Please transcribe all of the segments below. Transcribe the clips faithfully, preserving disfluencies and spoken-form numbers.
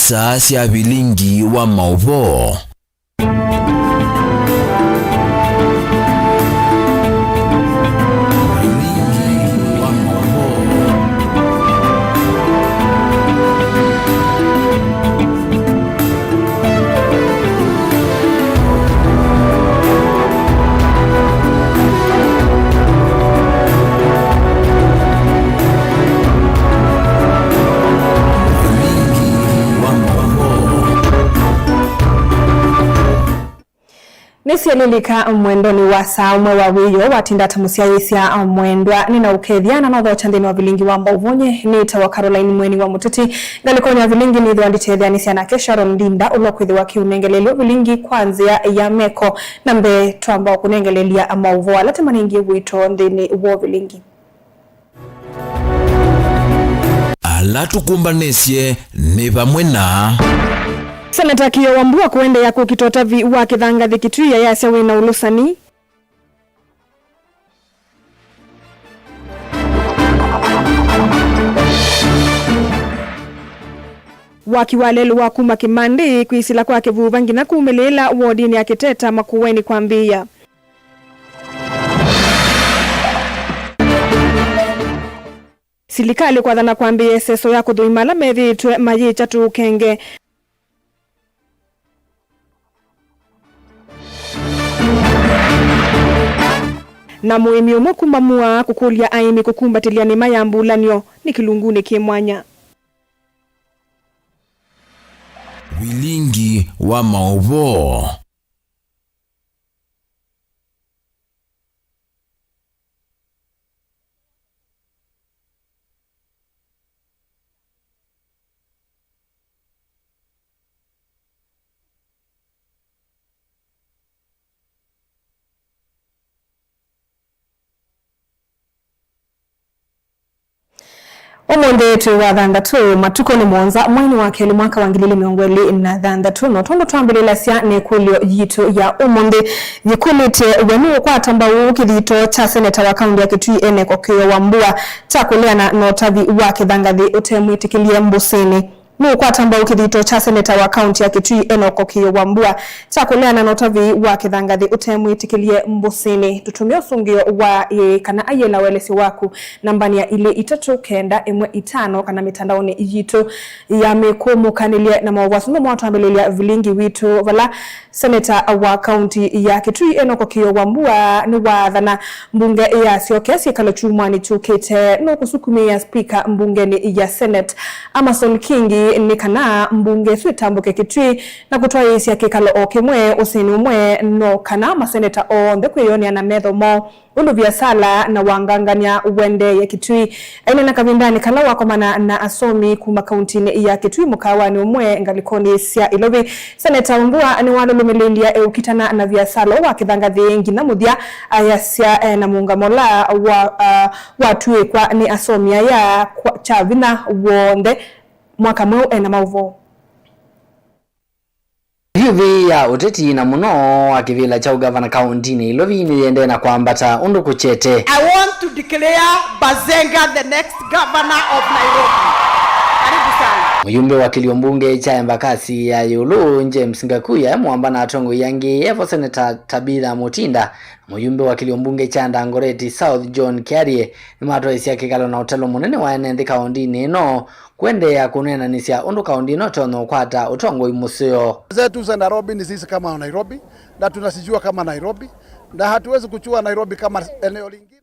Taa sya vilingi wa maũvoo. Nĩsyelilika mwendonĩ wa saa ũmwe wa wĩoo watinda ta mũsyaĩĩsya mwendwa, nĩnaũkethya na nothokya nthĩnĩ wa vilingi wa maũvoo. Nyie nĩtawa Caroline Mweni wa Mũteti. Ngalĩkonĩ ya vilingi nĩthĩwa nditetheanĩsya nake Sharon Ndinda, ũla ũkwĩthĩwa akĩũnengeleelya vilingi kwa nzĩa ya meko. Na mbee twamba kũnengeleelya maũvoo ala tũmanengie wĩto nthĩnĩ wa vilingi. Ala tũkũmbanĩsye nĩ vamwe na Seneta Kĩoo Wambua kũendeea kũkita ũtavi wa kĩthangathĩ Kitui ayasya wĩna ũlũsani. Waki wa lelũ wa kuma Kĩmandĩ kwĩsĩla kwa Kĩvuva nginya kumĩlĩĩla wodinĩ ya Kĩteta Makueni kwambĩĩa. Silikalĩ kwathana kwambĩĩa ĩseso ya kũthũima ala methĩĩtwe mayĩkya tũũkenge. Na mũĩmi ũmwe kuma Mua kũkũlya aĩmi kũkumbatĩlya nĩma ya mbulan'yo nĩ kĩlungunĩ kĩ mwanya. Vilingi wa maũvoo. Ũmũnthĩ twĩ wa thanthatũ, matukũ nĩ mũonza, mweinĩ wa kelĩ, mwaka wa ngili ilĩ mĩongo ĩlĩ na thanthatũ, no tondũ twambĩlĩlasya nĩ ĩkũlyo yitũ ya ũmũnthĩ, yĩkũlĩtye, we nũũkwata mbau kĩthito kya seneta wa kaunti ya Kitui Enock Kĩoo Wambua kya kũleana na ũtavi wa kĩthangathĩ ũtemwĩtĩkĩlye mbũsĩnĩ? Nũũkwata mbau kĩthito kya seneta wa kaunti ya Kitui Enock Kĩoo Wambua kya kũleana na ũtavi wa kĩthangathĩ ũtemwĩtĩkĩlye mbũsĩnĩ? Tũtũmĩa ũsũngĩo wa ĩĩ kana aiela ũelesyo waku nambanĩ ya ilĩ itatũ kenda ĩmwe itano kana mĩtandaonĩ yitũ ya mĩkũmũkanĩlye na maũvoo asu. Nũmo twambĩlĩlya vilingi witũ vala seneta wa kaunti ya Kitui Enock Kĩoo Wambua nĩwathana mbunge yasyokea syĩkalo kyumwanĩ kyũkĩte nũkũsukumĩĩa spika mbungenĩ ya Senate Amason Kingi nĩ kana mbunge ĩsu ĩtambũke Kitui na kũtwaĩĩsya kĩkalo o kĩmwe ũsĩnĩ ũmwe, no kana maseneta onthe kwĩyonea na metho moo ũndũ viasala na wangangany'a ũendeeye Kitui. Aineena kavindanĩ kala wakomana na asomi kuma kauntinĩ ya Kitui mũkaawanĩ ũmwe ngalĩkonĩ sya Ĩlovi, Seneta Wambua nĩwalũlũmĩlĩilye ũkitana na viasala ũũ wa kĩthangathĩ nginya mũthya, ayasya e na mũũngamo ũla wa, ah, watuĩkwa nĩ asomi aya kwa, kya vinya w'onthe. Mwaka mweũ e na maũvoo. Vyuvĩ ya ũteti na mũno wa kĩvĩla kya ũgavana kaũntinĩ Ĩlovi nĩyĩendee na kwambata ũndũ kũkyete. I want to declare Bazenga the next governor of Nairobi. Karibu sana. Mũyumbe wa kĩlio mbunge kya Embakasi ya ĩũlũ, James Ngakuya, e mũamba na atongoi angĩ, evo Seneta Tabitha Mutinda, na mũyumbe wa kĩlio mbunge kya Dagoretti South, John Kiarie, nĩmatwaĩsya kĩkalo na ũtalo mũnene wa ene nthĩ kaũntinĩ ĩno, kũendeea kũneenanĩsya ũndũ kaũnti ĩno ĩtonya ũkwata ũtongoi mũseo. Zetu za Nairobi ni sisi kama Nairobi, na tunazijua kama Nairobi, na hatuwezi kuchua Nairobi kama eneo lingine.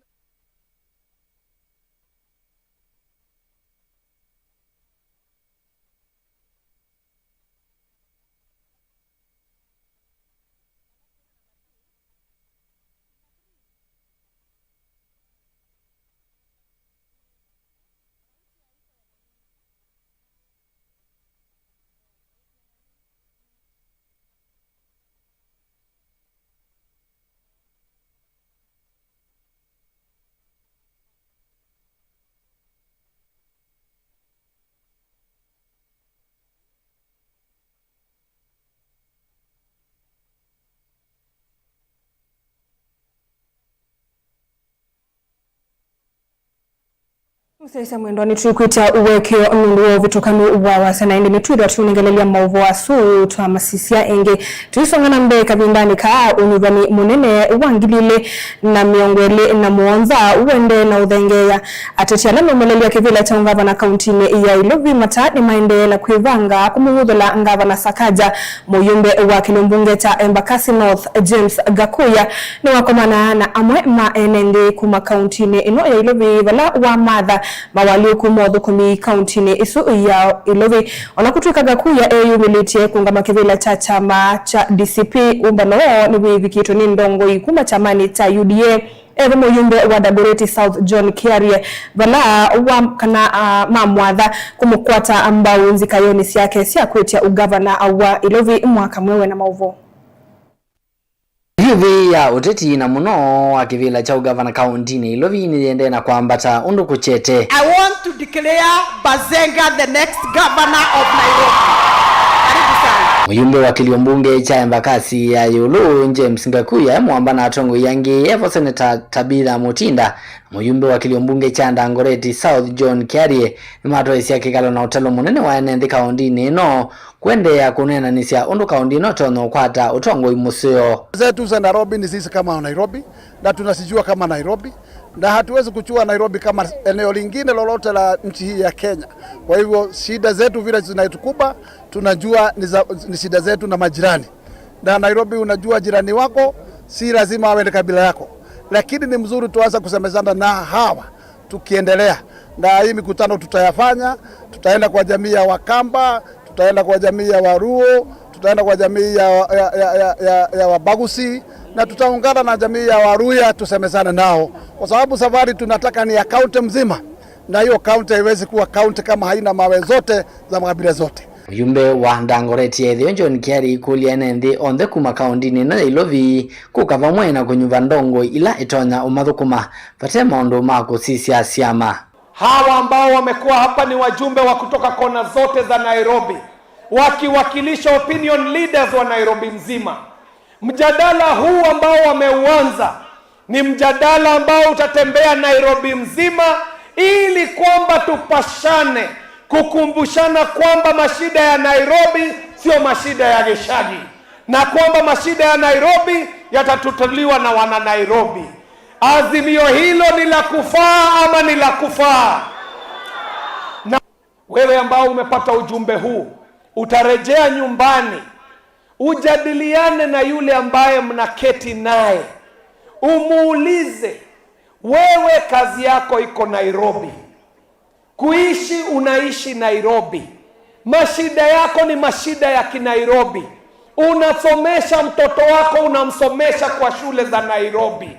Mũsyaĩĩsya mwendwa, nĩtwĩkwĩtya ũekeo nũndũ wa ũvĩtũkanu wa wasya, na ĩndĩ nĩtwĩthwa tũnengelelya maũvoo asu twamasisya ĩngĩ. Tũisonga na mbee kavindanĩ kaa, ũnyuvani mũnene wa ngili ilĩ na mĩongo ĩlĩ na mũonza ũendee na ũthengeea. Ateti ala meũmelelya kĩvĩla kya ũngavana kauntinĩ ya Ilovi mata nĩmaendee na kwĩvanga kũmũng'uthũla ngavana Sakaja. Mũyumbe wa kĩlio mbunge kya Embakasi North, James Gakuya, nĩwakomana na amwe ma ene nthĩ kuma kauntinĩ ĩno ya Ilovi, vala wamatha mawalyũku ma ũthũkũmi kauntinĩ ĩsu ya Ilovi. Ona kũtw'ĩka Gakuya eyumĩlĩtye kũngama kĩvĩla kya kyama kya D C P, ũmbano woo nĩwĩvikĩtwe nĩ ndongoi kuma kyamanĩ kya U D A. Ethwa mũyumbe wa Dagoretti South John Kiarie, vala wa kana, ah, mamwatha kũmũkwata mbau nzikayonĩ syake sya kwĩtya ũgavana wa Ilovi mwaka mweũ. Na maũvoo. Ĩũvĩ ya ũteti na mũno wa kĩvĩla kya ũgavana kauntinĩ Ilovi nĩyĩendee na kwambata ũndũ kũkyete. I want to declare Bazenga the next governor of Nairobi. Karibu sana. Mũyumbe wa kĩlio mbunge kya Embakasi ya ĩũlũ, James Gakuya, emwamba na atongoi angĩ, evo Seneta Tabitha Mutinda, na mũyumbe wa kĩlio mbunge kya Dagoretti South, John Kiarie, nĩmatwaĩsya kĩkalo na ũtalo mũnene wa ene nthĩ kauntinĩ ĩno kũendeea kũneenanĩsya ũndũ kaunti ĩno ĩtonya ũkwata ũtongoi mũseo. Zetu za Nairobi ni sisi kama Nairobi, na tunazijua kama Nairobi, na hatuwezi kuchua Nairobi kama eneo lingine lolote la nchi hii ya Kenya. Kwa hivyo, shida zetu vile zinatukumba, tunajua ni za, ni shida zetu na majirani. Na Nairobi, unajua jirani wako si lazima awe ni kabila yako, lakini ni mzuri tuanze kusemezana na hawa tukiendelea. Na hii mikutano tutayafanya, tutaenda kwa jamii ya Wakamba, tutaenda kwa jamii ya Waruo, tutaenda kwa jamii ya, ya, ya, ya, ya, ya Wabagusi, na tutaungana na jamii ya Waluhya tusemezane nao, kwa sababu safari tunataka ni ya kaunti mzima, na hiyo kaunti haiwezi kuwa kaunti kama haina mawe zote za makabila zote. Mũyumbe wa Dagoretti ya ĩtheo, John Kiarie, ĩkũlya ene nthĩ onthe kuma kauntinĩ ĩno ya Ilovi kũka vamwe na kũnyuva ndongoi ila itonya ũmathũkũma vate maũndũ ma kũsisya syama. Hawa ambao wamekuwa hapa ni wajumbe wa kutoka kona zote za Nairobi, wakiwakilisha opinion leaders wa Nairobi mzima. Mjadala huu ambao wameuanza ni mjadala ambao utatembea Nairobi mzima, ili kwamba tupashane, kukumbushana kwamba mashida ya Nairobi sio mashida ya Gĩcagi, na kwamba mashida ya Nairobi yatatatuliwa na wana Nairobi. Azimio hilo ni la kufaa ama ni la kufaa? Na wewe ambao umepata ujumbe huu, utarejea nyumbani, ujadiliane na yule ambaye mnaketi naye, umuulize, "Wewe kazi yako iko Nairobi, kuishi unaishi Nairobi, mashida yako ni mashida ya Kinairobi, unasomesha mtoto wako, unamsomesha kwa shule za Nairobi."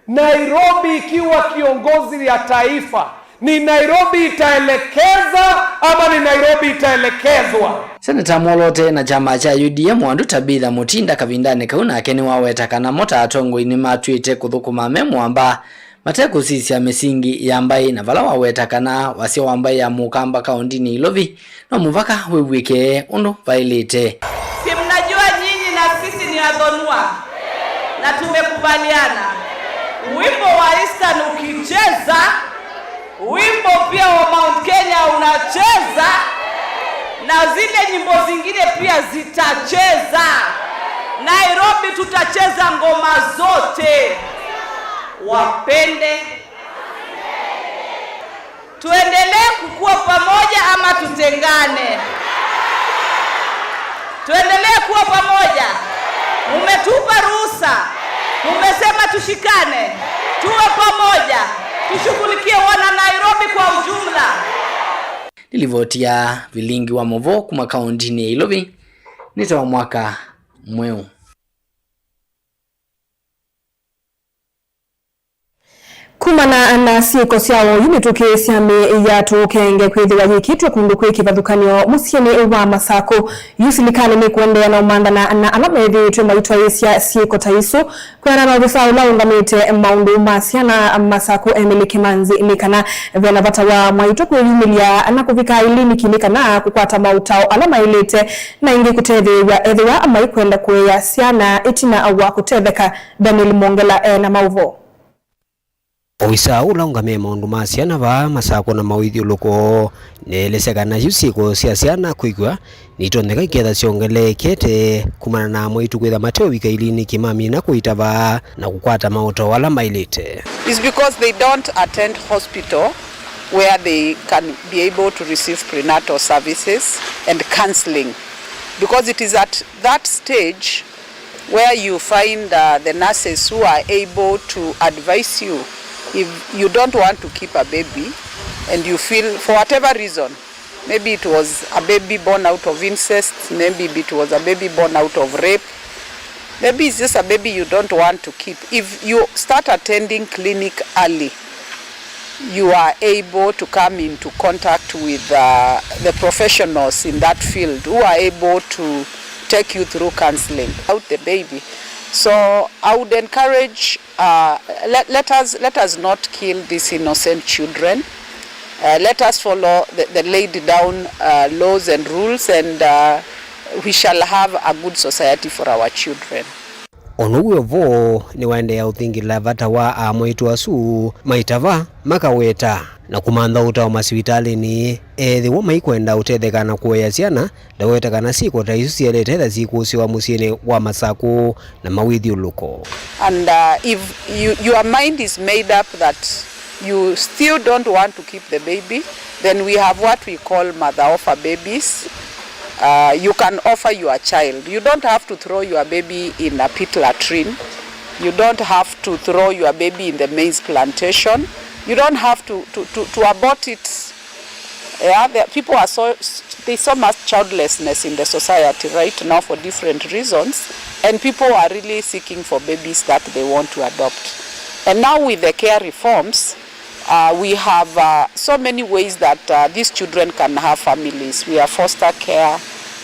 Nairobi ikiwa kiongozi ya taifa, ni Nairobi itaelekeza ama ni Nairobi itaelekezwa? Seneta mwoloote na kyama kya U D A Mwandu Tabitha Mutinda kavindanĩ kau nake nĩwaweta kana mo ta atongoi nĩmatw'ĩte kũthũkũma me mũamba, mate kũsisya mĩsingi ya mbaĩ, na vala waweta kana wasya wa mbaĩ ya Mũkamba kaũntinĩ Ilovi no mũvaka wĩw'ĩke ũndũ vaĩlĩte. Si mnajua nyinyi na sisi ni Athonua na tumekubaliana wimbo wa Eastern ukicheza, wimbo pia wa Mount Kenya unacheza, na zile nyimbo zingine pia zitacheza. Nairobi tutacheza ngoma zote. Wapende. Tuendelee kukua pamoja ama tutengane? Tuendelee kuwa pamoja. Mumetupa ruhusa. Mumesema tushikane. Tuwe pamoja. Tushughulikie wana Nairobi kwa ujumla. Nĩ livoti ya vilingi wa maũvoo kuma kaũntinĩ ya Ilovi, nĩtawa Mwaka Mweũ. Kumana na syĩko sya oyu mĩtũkĩ sya mĩĩ ya tũũkenge kwĩthĩwa yĩkĩtwe kũndũ kwĩ kĩvathũkany'o mũsyĩnĩ wa Masakũ, yu silikalĩ nĩkũendeea na ũmanthana na ala methĩĩtwe maitwaĩĩsya syĩko ta isu. Kwĩanana na ovisa ũla ũũngamĩte maũndũ ma syana Masakũ, Emily Kĩmanzi, nĩ kana vena vata wa mwaitũ kwĩyumĩlya na kũvika iliniki nĩ kana kũkwata maũtao ala maĩlĩte, na ĩngĩ kũtetheew'a ethĩwa maikwenda kũea syana ĩtina wa kũtetheka. Daniel Mwongela e na maũvoo. Ovisaa ũla ũngamĩe maũndũ ma syana vaa Masakũ na mawĩthyũlũko nĩelesya kana yu syĩko sya syana kwĩkw'a nitonyeka iketha syongeleekete kumana na amwe aitũ kwĩtha mate ũvika iliniki mamina kũitava na kũkwata maũtao ala maĩlĩte. It's because they don't attend hospital where they can be able to receive prenatal services and counseling, because it is at that stage where you find, uh, the nurses who are able to advise you if you don't want to keep a baby and you feel, for whatever reason, maybe it was a baby born out of incest, maybe it was a baby born out of rape, maybe it's just a baby you don't want to keep. If you start attending clinic early, you are able to come into contact with, uh, the professionals in that field who are able to take you through counseling out the baby. So I would encourage, uh, let, let us, let us not kill these innocent children. Uh, let us follow the, the laid down, uh, laws and rules, and, uh, we shall have a good society for our children. O na ũu wĩ o vo, nĩwaendeea ũthingĩla vata wa amwaitũ asu maitava, makaweta, na kũmantha ũtao masivitalĩnĩ ethĩwa maikwenda ũtetheka na kũea syana, ndaweta kana syĩko ta isu sielete ta syĩkũsĩwa mũsyĩnĩ wa Masakũ na mawĩthyũlũko. And, uh, if you, your mind is made up that you still don't want to keep the baby, then we have what we call mother offer babies. Uh, you can offer your child. You don't have to throw your baby in a pit latrine. You don't have to throw your baby in the maize plantation. You don't have to, to, to, to abort it. Yeah, the, people are so, there's so much childlessness in the society right now for different reasons, and people are really seeking for babies that they want to adopt. And now with the care reforms, uh, we have, uh, so many ways that, uh, these children can have families. We have foster care,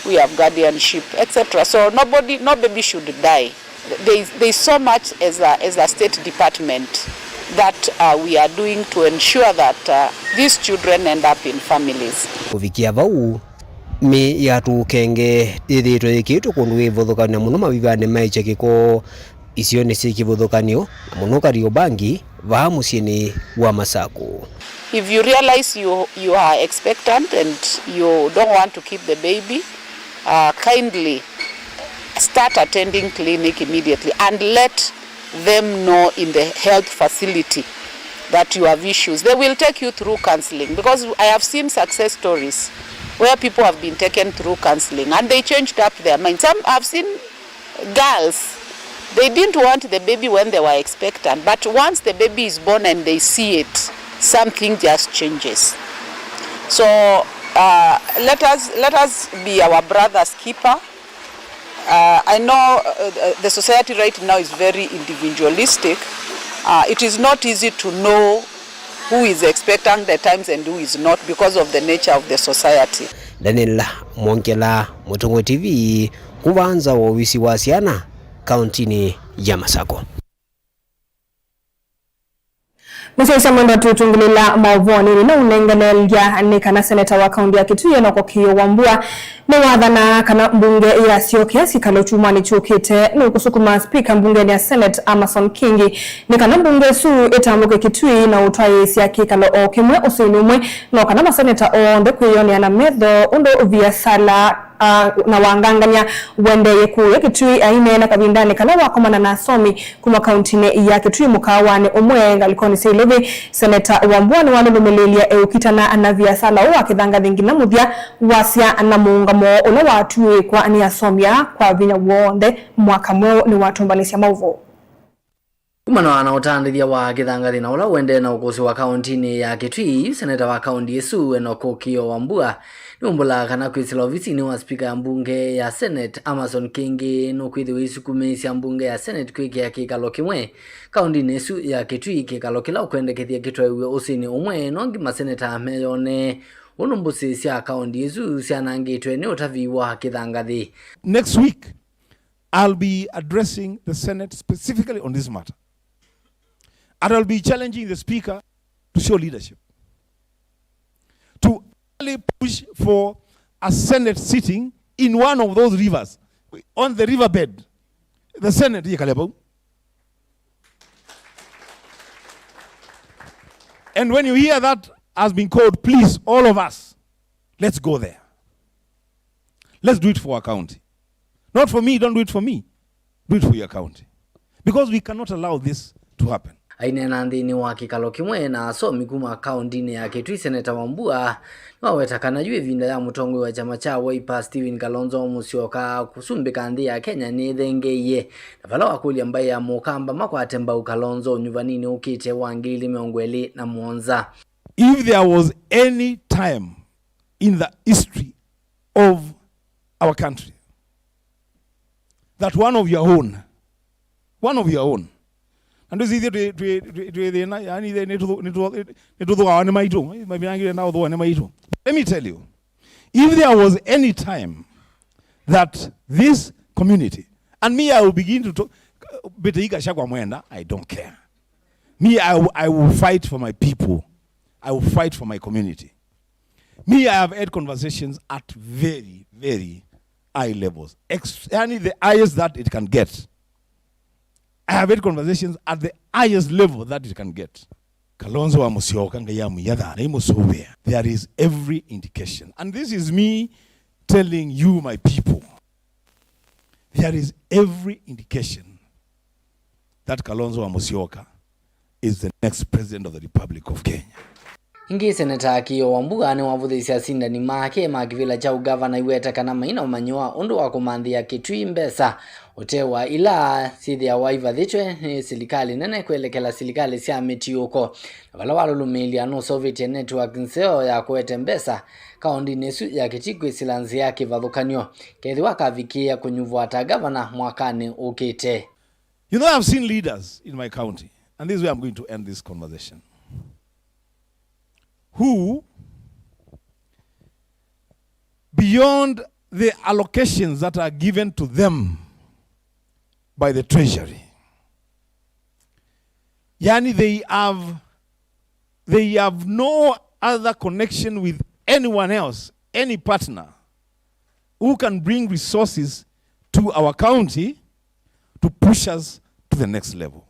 we have guardianship, et cetera. So nobody, no baby should die. There is, there is so much as a, as a state department that, uh, we are doing to ensure that, uh, these children end up in families. Kũvikĩa vau, mĩĩ ya tũũkenge yĩthĩĩtwe yĩkĩĩtwe kũndũ wĩ ĩvathũkany'o mũno mavivanĩ maĩkya kĩko isionĩ syĩ kĩvathũkany'o, na mũno Kariobangi, vaa mũsyĩnĩ wa Masakũ. If you realize you, you are expectant and you don't want to keep the baby, uh, kindly start attending clinic immediately and let them know in the health facility that you have issues. They will take you through counseling, because I have seen success stories where people have been taken through counseling and they changed up their minds. Some, I've seen girls, they didn't want the baby when they were expectant, but once the baby is born and they see it, something just changes. So, uh, let us, let us be our brother's keeper. Uh, I know, uh, uh, the society right now is very individualistic. Uh, it is not easy to know who is expectant at times and who is not because of the nature of the society. Daniel Mwongela, Mũtongoi T V, kuva nza wa ovisi wa syana kauntinĩ ya Masakũ. Mũsyaĩĩsya mwendwa, tũtũngĩlĩla maũvoonĩ nĩ na ũnenganelya nĩ kana seneta wa kaunti ya Kitui Enock Kĩĩo Wambua nĩwathanaa kana mbunge yasyokea syĩkalo kyumwanĩ kyũkĩte nĩ kũsukuma spika mbungenĩ ya Senate Amason Kingi nĩ kana mbunge ĩsu ĩtambũke Kitui na ũtwaĩĩsya kĩkalo o kĩmwe ũsĩnĩ ũmwe, no kana maseneta onthe kwĩyonea na metho ũndũ viasala, a, na wangangany'a ũendeeye kũya Kitui. Aineena kavindanĩ kala wakomana na asomi kuma kauntinĩ ya Kitui mũkaawanĩ ũmwe ngalĩkonĩ sya Ilovi, seneta Wambua nĩwalũlũmĩlĩĩlye eũkitana na viasala ũũ wa kĩthangathĩ nginya mũthya, wasya na mũũngamo ũla watuĩkwa nĩ asomi aa kwa vinya w'onthe mwaka mweũ nĩwatũmbanĩsya maũvoo. Kumana na ũtandĩthya wa kĩthangathĩ na ũla ũendee na ũkũsĩ wa kauntinĩ ya Kitui, seneta wa kaunti ĩsu Enock Kĩĩo Wambua nĩumbũlaa kana kwĩsĩla ovisinĩ wa spika ya mbunge ya Senate Amason Kingi nũkwĩthĩwa ĩsukumĩĩsya mbunge ya Senate kwĩkĩa kĩkalo kĩmwe kauntinĩ ĩsu ya Kitui, kĩkalo kĩla ũkwendekethya kĩtwaĩw'e ũsĩnĩ ũmwe, no ngi maseneta meyonee ũndũ mbũsĩ sya kaunti ĩsu syanangĩtwe nĩ ũtavii wa kĩthangathĩ. Next week, I'll be addressing the Senate specifically on this matter. And I'll be challenging the Speaker to show leadership, to really push for a Senate sitting in one of those rivers, on the riverbed. The Senate yĩkale vau. And when you hear that has been called, please, all of us, let's go there. Let's do it for our county. Not for me, don't do it for me. Do it for your county. Because we cannot allow this to happen. Aineena nthĩnĩ wa kĩkalo kĩmwe na asomi kuma kaũndĩnĩ ya Kitui, Seneta Wambua nĩwaweta kana yu ĩvinda ya mũtongoi wa kyama kya Wiper, Stephen Kalonzo Musyoka, kũsumbĩka nthĩ ya Kenya nĩthengeie, na vala wakũlya mbaĩ ya Mũkamba makwate mbau Kalonzo ũnyuvaninĩ ũkĩte wa ngili ilĩ mĩongo ĩlĩ na mũonza. If there was any time in the history of our country that one of your own, one of your own, na ndwĩsĩ ithyĩ twĩ, twĩ, twĩ, twĩ thĩna, yani ithyĩ nĩtũthũ-, nĩtũthũ-, nĩtũthũawa nĩ maitũ, mavinangire na ũthũa nĩ maitũ. Let me tell you, if there was any time that this community, and me, I will begin to talk, Mbĩtĩi Gachagua mwenda, I don't care. Me, I, will- I will fight for my people. I will fight for my community. Me, I have had conversations at very, very high levels. Ex-, yani the highest that it can get. I have had conversations at the highest level that it can get. Kalonzo wa Musyoka, Ngai amũia thayũ, mũsũvĩa. There is every indication. And this is me telling you, my people. There is every indication that Kalonzo wa Musyoka is the next president of the Republic of Kenya. Ĩngĩ, Seneta Kĩĩo Wambua nĩwavũthĩĩsye asindani make ma kĩvĩla kya ũngavana aiweta kana maina ũmanyi wa ũndũ wa kũmanthĩa Kitui mbesa ũte wa ila syĩthĩawa ivathĩtwe nĩ silikalĩ nene kwelekela silikalĩ sya mĩtiũko, na vala walũlũmĩĩlya nũseũvĩtye network nzeo ya kũete mbesa kaũndĩnĩ ĩsu ya Kitui kwĩsĩla nzĩa ya kĩvathũkany'o kethĩwa akavikĩĩa kũnyuvwa ta ngavana mwakanĩ ũkĩte. You know, I've seen leaders in my county, and this is where I'm going to end this conversation, who, beyond the allocations that are given to them by the treasury, yani, they have, they have no other connection with anyone else, any partner who can bring resources to our county to push us to the next level.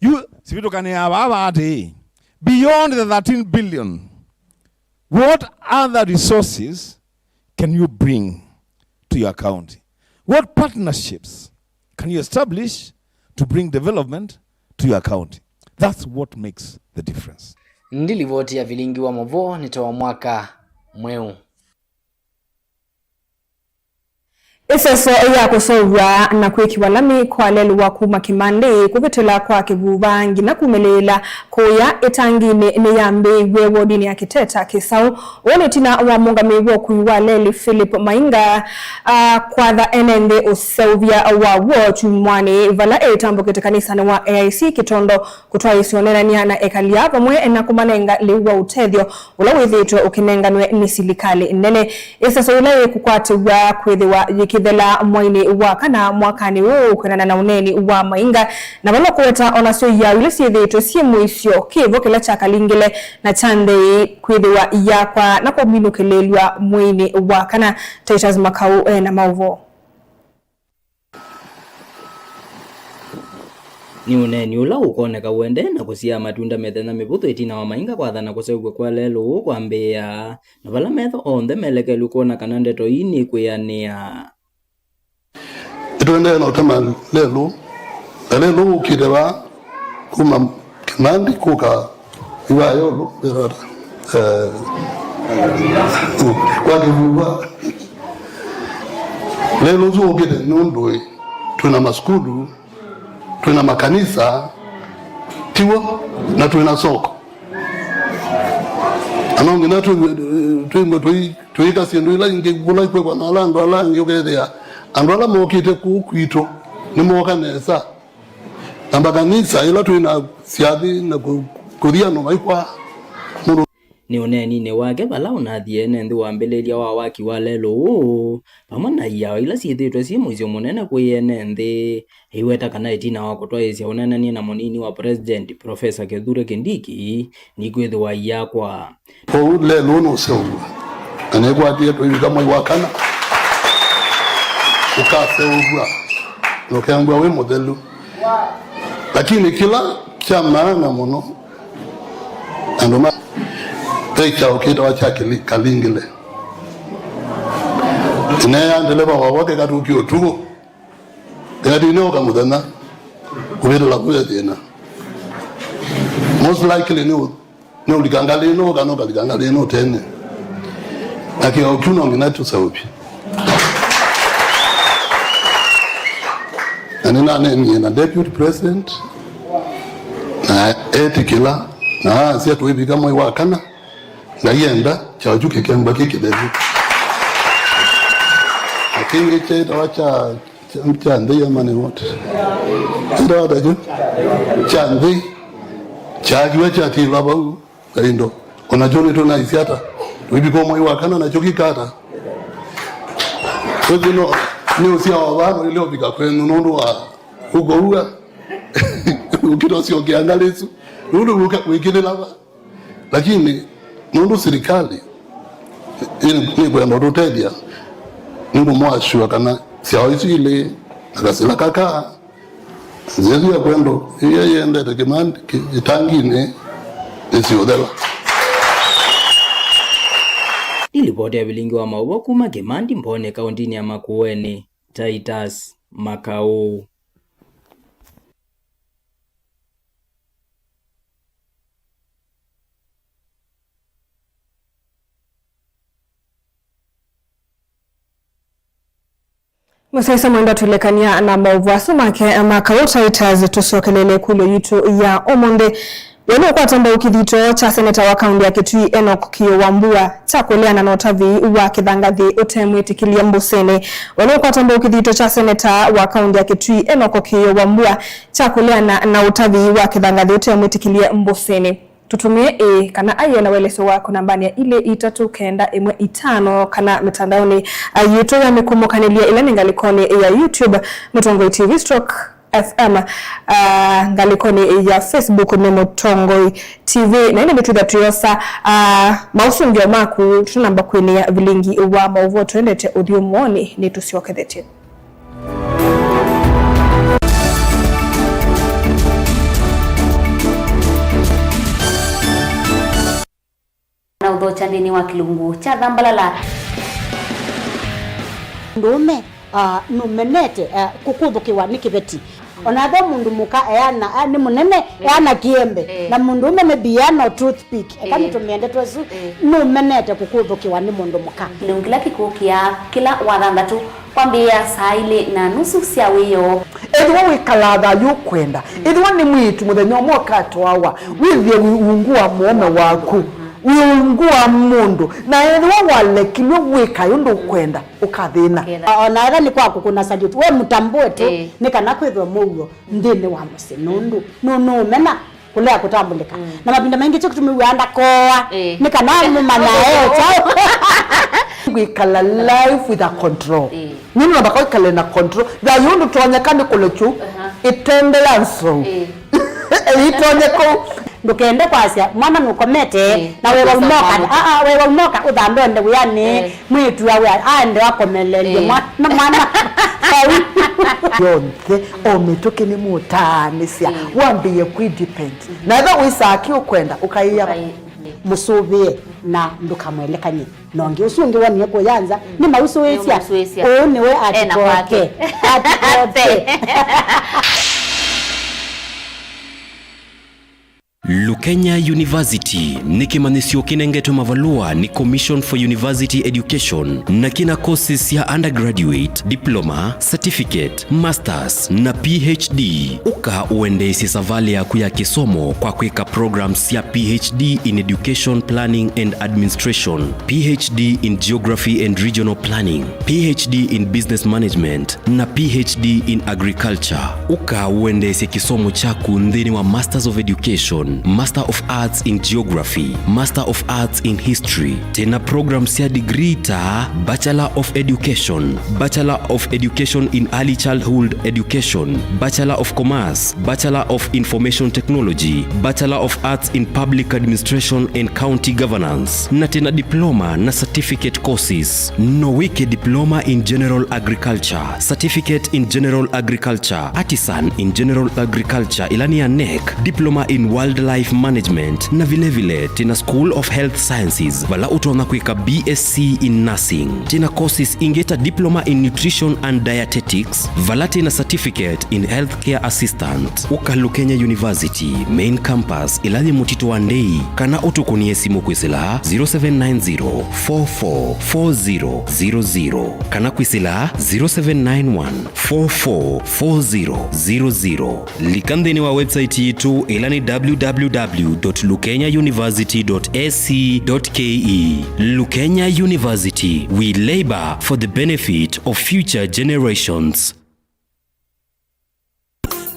You, sivitukanĩa vava atĩ, beyond the thirteen billion, what other resources can you bring to your county? What partnerships can you establish to bring development to your county? That's what makes the difference. Ndi livoti ya vilingi wa mavoo nĩ ta wa mwaka mweũ. Ĩseso ya kũseũvw'a na kwĩkĩwa lami kwa lelũ wa kuma Kĩmandĩ kũvĩtĩla kwa Kĩvuva nginya kumĩlĩĩla kũya ĩtanginĩ nĩyambĩĩw'e wodinĩ ya Kĩteta Kĩsaũ. Ũũ nĩ ĩtina wa mũũngamĩi wa ũkui wa lelĩ Philip Mainga, a, kwatha ene nthĩ ũseũvya wa w'o kyumwanĩ vala etambũkĩte kanisanĩ wa A I C Kĩtondo kũtwaĩĩsya ũneenany'a na ekali aa vamwe na kũmanenga lĩu wa ũtethyo ũla wĩthĩĩtwe ũkĩnenganwe nĩ silikalĩ nene. Ĩseso yĩla yĩkũkwatĩw'a kwĩthĩwa yĩkĩthela mwainĩ wa kana mwakanĩ ũũ kwĩanana na ũneeni wa Mainga, na vala kũweta o nasyo iao ila syĩthĩĩtwe syĩ mũisyo kĩvo kĩla kyakalingile na kya nthĩ kwĩthĩwa iyakwa na kũminũkĩlĩĩlw'a mweinĩ wa kana. Titus Makau e na maũvoo. Nĩ ũneeni ũla ũkoneka ũendee na kũsyaa matunda mĩthenya mĩvũthũ ĩtina wa Mainga kwathana kũseũvw'a kwa lelũ ũũ kwambĩĩa, na vala metho onthe melekelw'e kwona kana ndeto ii nĩkwĩanĩa. Nĩtũendee na ũtema lelũ, na lelũ ũkĩte vaa kuma Kĩmandĩ kũka Ivaa yolo, eh, kwa Kĩvuva. Lelũ ũsu ũkĩte nũndũ ĩ, twĩna masukulu, twĩna makanisa, tiw'o, na twĩna soko. Na no nginya twĩ-, twĩngwe tũi-, tũika syĩndũ ila ingĩ, kũla ikwĩkwa na ala andũ ala angĩ, ũkethĩa andũ ala mokĩte kũu kwitũ nĩmooka nesa. Na makanisa ĩla twĩ na syathi na kũ-, kũthi andũ maikwaa mũndũ. Nĩ ũneeninĩ wake vala ũnathie ene nthĩ wambĩlĩlya wa waki wa lelũ ũũ, vamwe na iao ila syĩthĩĩtwe syĩ mũisyo mũnene kwĩ ene nthĩ, aiweta kana ĩtina wa kũtwaĩĩsya ũneenany'a na mũnini wa President, Professor Kithure Kindiki, nĩkwĩthĩwa iyakwa. Kwoou lelũ nũseũvw'a, na nĩkwatie tũivika mwei wa kana, ũkaseũvw'a na ũkengwa wĩ mũthelu. Lakini kĩla kya maana mũno, Andũ ma, ve kyaũ kĩtawa kya kĩli-, kalingile. Ĩneea ndeleva wa wake katũkie ũtukũ. Ĩkatini ũka mũthenya, ũvĩtĩla kũya thĩna. Most likely nĩ ũ-, nĩ ũlika ngalĩ ĩno, kana ũkalika ngalĩ ĩno tene. Na kĩao kyu no nginya tũseũvye. Na nĩnaneenie na deputy president, na etĩkĩla, na asya tũivika mwei wa kana, Ngai enda, kyaũ kyu kĩkemba kĩ kĩthelu. Na kĩngĩ kyaĩtawa kya Kya, kya nthĩ ya mane wote. Enda wata kyo? Kya nthĩ. Kyakiwa kyatĩĩlwa vau. Kaindo. Ona kyo nĩtũnaisye ata. Tũivika mwei wa kana nakyo kĩkata. Kwĩthĩ no, nĩ ũsyawa vano ile ũvika kwenyu nũndũ wa ũkoua. Ũkĩta ũsyokea ngalĩ isu. Nũndũ ũka wĩkĩlĩla va. Lakini nũndũ silikalĩ ĩ-, nĩkwenda ũtũtethya, nĩngũmũasua kana syawa isu ilĩ na kasĩla kaka nzĩa ĩsu ya kwendo ĩya yĩendete kĩmandi kĩ-, ĩtanginĩ nĩsiũthela. Nĩ livoti ya vilingi wa maũvoo kuma Kĩmandi Mbooni kaũntĩnĩ ya Makueni, Titus Makau. Mũsyaĩĩsya mwendwa, twĩlekany'a na maũvoo asu make ma kaũ Titus, tũsyokelele ĩkũlyo yitũ ya ũmũnthĩ. We nũkwata mbau kĩthito kya seneta wa kaũntĩ ya Kitui Enoch Kĩyũ Wambua kya kũleana na ũtavĩi wa kĩthangathĩ ũte mwĩtĩkĩlye mbũsĩnĩ? We nũkwata mbau kĩthito kya seneta wa kaũntĩ ya Kitui Enoch Kĩyũ Wambua kya kũleana na ũtavĩi wa kĩthangathĩ ũte mwĩtĩkĩlye mbũsĩnĩ? Tũtũmĩe ĩĩ kana aiee na ũelesyo waku nambanĩ ya ilĩ itatũ kenda ĩmwe itano kana mĩtandaonĩ, ah, yitũ ya mĩkũmũkanĩlye ĩla nĩ ngalĩkonĩ ya YouTube, Mũtongoi T V stroke F M, ah, ngalĩkonĩ ya Facebook nĩ Mũtongoi T V. Na ĩndĩ nĩtwĩthĩa twĩosa, ah, maũsũngĩo maku tũtanamba kwĩnĩa vilingi wa maũvoo tũendete ũthyũmũonĩ, nĩtũsyokethetye. Na ũthokya nthĩnĩ wa kĩlungu kya Thambalala. Mũndũũme, ah, nũmenete, ah, kũkũthũkĩwa nĩ kĩveti. Ona ethĩwa mũndũ mũka eana, ah, nĩ mũnene, eana kĩembe. Eh. Na mũndũũme maybe eana o toothpick. Eka, eh, nĩtũmĩe ndeto ĩsu, eh, nũmenete kũkũthũkĩwa nĩ mũndũ mũka. Kĩlungu kĩla kĩkũkĩa kĩla Wathanthatũ kwambĩĩa saa ilĩ na nusu sya wĩoo. Ethĩwa wĩkalaa thayũ ũkwenda, ethĩwa nĩ mwĩĩtu mũthenya ũmwe ũkatwawa, wĩthĩe wĩ ungu wa mũũme waku, wĩ ungu wa mũndũ, na ethĩwa walekilw'e wĩkae ũndũ ũkwenda, ũkathĩna. Ũkethĩa. O na ethĩwa nĩ kwa kũkũna salute, we mũtambũe tu, ĩĩ, nĩ kana kwĩthwe mũuo nthĩnĩ wa mũsyĩ, nũndũ nũ-, nũũmena kũlea kũtambũlĩka. Mm. Na mavinda maingĩ kyo kĩtumi wĩaa ndakoa, ĩĩ, nĩ kana mũmanya e kyaũ. Kwĩkala life with a control. Ĩĩ. Nĩ namba kwĩkale na control. Thayũ ndũtonyeka nĩ kũlekyu. Aha. Ĩtende ya nzou. Ĩĩ. Ĩtonye kũu. Ndũkende kwasya mwana nũkomete, ĩĩ, na we waumoka. Aa, we waumoka ũthambe ũende wĩanĩ. Ĩĩ. Mwĩĩtu awe aende akomelelye, ĩĩ, mwa-, na mwana. Yonthe, o mĩtũkĩ nĩmũtaanĩsya, ĩĩ, wambĩĩe kwĩdepend. Mhm. Na ethĩwa wĩsaa kĩ ũkwenda, ũkaĩa. Ũkaĩ-, ĩĩ, mũsũvĩe na ndũkamwelekany'e. Na ũngĩ ũsu ũngĩ wonie kũya nza, mm, nĩmausũĩsya. Nĩmausũĩsya. Ũũ nĩwe. Ena atikoke kwake. Atikoke. Lukenya University nĩ kĩmanyĩsyo kĩnengetwe mavalũa nĩ Commission for University Education na kĩna courses sya undergraduate, diploma, certificate, masters na P H D. Ũka ũendeesye savalĩ yaku ya kĩsomo kwa kwĩka programs sya P H D in Education Planning and Administration, P H D in Geography and Regional Planning, P H D in Business Management, na P H D in Agriculture. Ũka ũendeesye kĩsomo kyaku nthĩnĩ wa Masters of Education, Master of Arts in Geography, Master of Arts in History. Twĩna programs sya degree ta Bachelor of Education, Bachelor of Education in Early Childhood Education, Bachelor of Commerce, Bachelor of Information Technology, Bachelor of Arts in Public Administration and County Governance, na twĩna diploma na certificate courses. No wĩke Diploma in General Agriculture, Certificate in General Agriculture, Artisan in General Agriculture, ĩla nĩ ya nec, Diploma in Wild Life Management, na vilevile twĩna School of Health Sciences, vala ũtonya kwĩka B S C in Nursing. Twĩna courses ingĩ ta Diploma in Nutrition and Dietetics, vala twĩna Certificate in Healthcare Assistant. Ũka Lukenya University, Main Campus, ĩla yĩ Mũtitũ wa Ndei, kana ũtũkũnĩe simũ kwĩsĩla zero seven nine zero, four four four zero zero zero, kana kwĩsĩla zero seven nine one, four four four zero zero zero. Lika nthĩnĩ wa website yitũ, ĩla nĩ W W W dot lukenya university dot A C dot K E. Lukenya University, we labor for the benefit of future generations.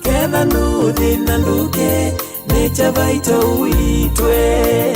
Ketha nũthĩna ndũke, Nature Vital ũitwe.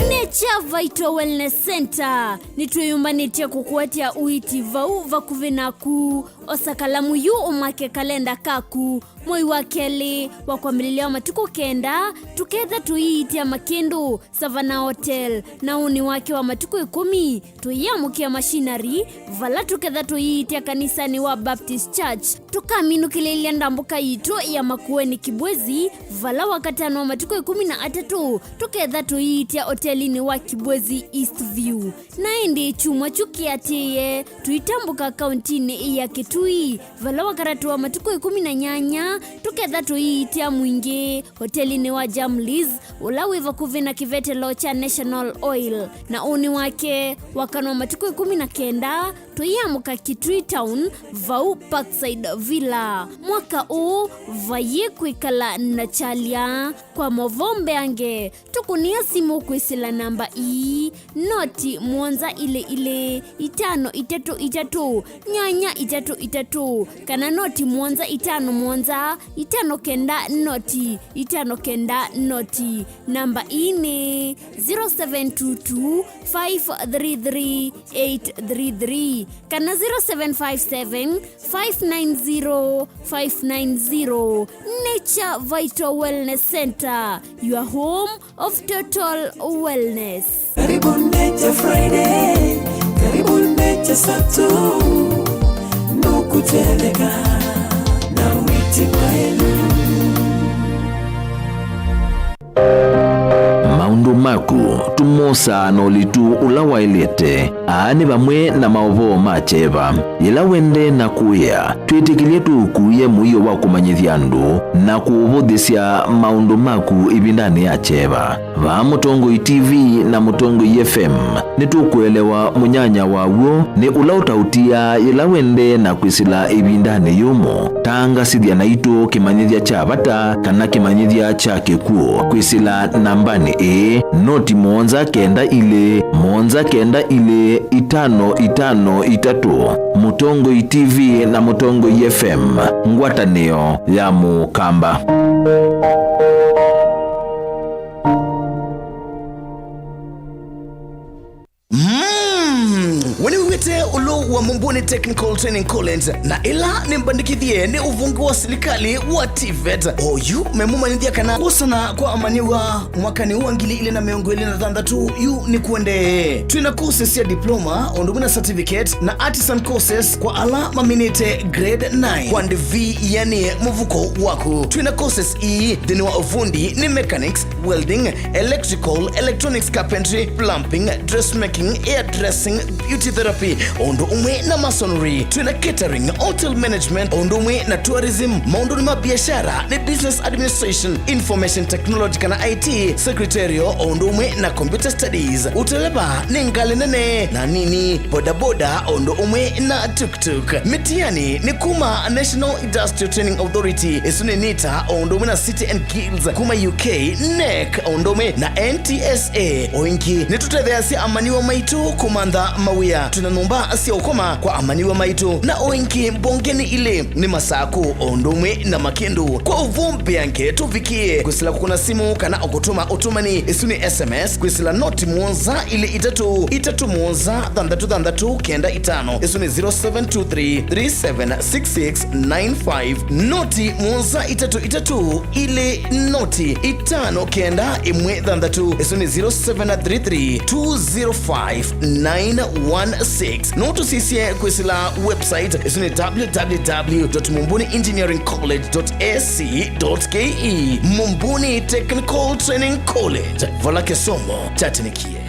Nature Vital Wellness Center, nĩtwĩyũmbanĩtye kũkũetya ũiiti vau vakuvĩ naku. Osa kalamu yu ũmake kalenda kaku. Mwei wa kelĩ wa kwambĩlĩlya wa matukũ kenda, tũketha tũiitya Makĩndũ Savannah Hotel, na ũnĩ wake wa matukũ ĩkũmi, tũyĩamũkĩa machinery, vala tũketha tũiitya kanisanĩ wa Baptist Church. Tũkaminũkĩlĩlya ndambũka yitũ ya Makueni Kibwezi, vala wakatano wa matukũ ĩkũmi na atatũ, tũketha tũiitya hotelinĩ wa Kibwezi East View. Na ĩndĩ kyumwa kyu kĩatĩĩe, tũitambũka kauntinĩ ya Kitui, vala wakatatũ wa matukũ ĩkũmi na nyanya, tũketha tũiitya Mwingĩ, hotelinĩ wa Jamlis, ũla wĩ vakuvĩ na kĩvetelo kya National Oil. Na ũnĩ wake, wakana wa matukũ ĩkũmi na kenda, tũiamũka Kitui Town, vau Parkside Villa. Mwaka ũũ, vayĩ kwĩkala na kyalya. Kwa movoo mbeange, tũkũnĩa simũ kwĩsĩla namba ii, noti mũonza ilĩ ilĩ, itano itatũ itatũ, nyanya itatũ itatũ, kana noti mũonza itano mũonza, itano kenda noti, itano kenda noti. Namba ii nĩ zero seven two two, five three three, eight three three, kana zero seven five seven, five nine zero, five nine zero. Nature Vital Wellness Center, your home of total wellness. Karibu Nature Friday, karibu Nature Saturday, nũkũtetheka na wĩti waĩlu. Maũndũ maku tũmosaa na ũlitu ũla waĩlĩte. Aa nĩ vamwe na maũvoo ma kyeva. Yĩla wendee na kũĩa, twĩtĩkĩlye tũũkuĩe mũio wa kũmanyĩthya andũ na kũũvũthĩsya maũndũ maku ĩvindanĩ ya kyeva. Vaa Mũtongoi T V na Mũtongoi F M, nĩtũkũelewa mũnyanya wa w'o nĩ ũla ũtaũtiaa yĩla wendee na kwĩsĩla ĩvindanĩ yũmũ. Tangasĩthya naitũ kĩmanyĩthya kya vata kana kĩmanyĩthya kya kĩkw'ũ kwĩsĩla nambanĩ ĩĩ, noti mũonza kenda ilĩ, mũonza kenda ilĩ, itano itano itatũ. Mũtongoi T V na Mũtongoi F M, ngwatanĩo ya Mũkamba. Mm. We nĩwĩw'ĩte ũlũ wa Mumbuni Technical Training College, na ĩla nĩmbandĩkĩthye nĩ ũvonge wa silikalĩ wa TVET. Oyu memũmanyĩthya kana kwosana kwa amanyĩw'a mwakanĩ wa ngili ilĩ na mĩongo ĩlĩ na thanthatũ yu nĩkũendee. Twĩna courses sya diploma, ũndũ ũmwe na certificate, na artisan courses kwa ala maminĩte grade nine kwa ndivi yanĩe mũvuko waku. Twĩna courses ii nthĩnĩ wa ũvundi nĩ mechanics, welding, electrical, electronics, carpentry, plumbing, dressmaking, hairdressing, beauty therapy, o ũndũ ũmwe na masonry. Twĩna catering, hotel management, o ũndũ ũmwe na tourism. Maũndũnĩ ma biashara nĩ business administration, information technology kana I T, secretarial, o ũndũ ũmwe na computer studies. Ũteleva nĩ ngalĩ nene na nini, bodaboda, o ũndũ ũmwe na tuk tuk. Mĩtiani nĩ kuma National Industrial Training Authority, ĩsu nĩ NITA, o ũndũ ũmwe na City and Guilds kuma U K, NEC, o ũndũ ũmwe na N T S A. O ĩngĩ, nĩtũtetheeasya amanyĩw'a maitũ kũmantha mawĩa. Twĩna nyũmba sya ũkoma kwa amanyĩw'a maitũ, na o ĩngĩ mbongenĩ ilĩ nĩ Masakũ, o ũndũ ũmwe na Makĩndũ. Kwa ũvoo mbeange, tũvikĩe kwĩsĩla kũkũna simũ kana o kũtũma ũtũmani, ĩsu nĩ S M S, kwĩsĩla noti mũonza ilĩ itatũ, itatũ mũonza, thanthatũ thanthatũ kenda itano. Ĩsu nĩ zero seven two three, three seven six six nine five. Noti mũonza itatũ itatũ, ilĩ noti itano kenda ĩmwe thanthatũ. Ĩsu nĩ zero seven three three, two zero five, nine one six. No tũsi Sye kwĩsĩla website, ĩsu nĩ www.mumbuni engineering college.ac.ke. Mumbuni Technical Training College, vala kĩsomo kyatĩnĩkie.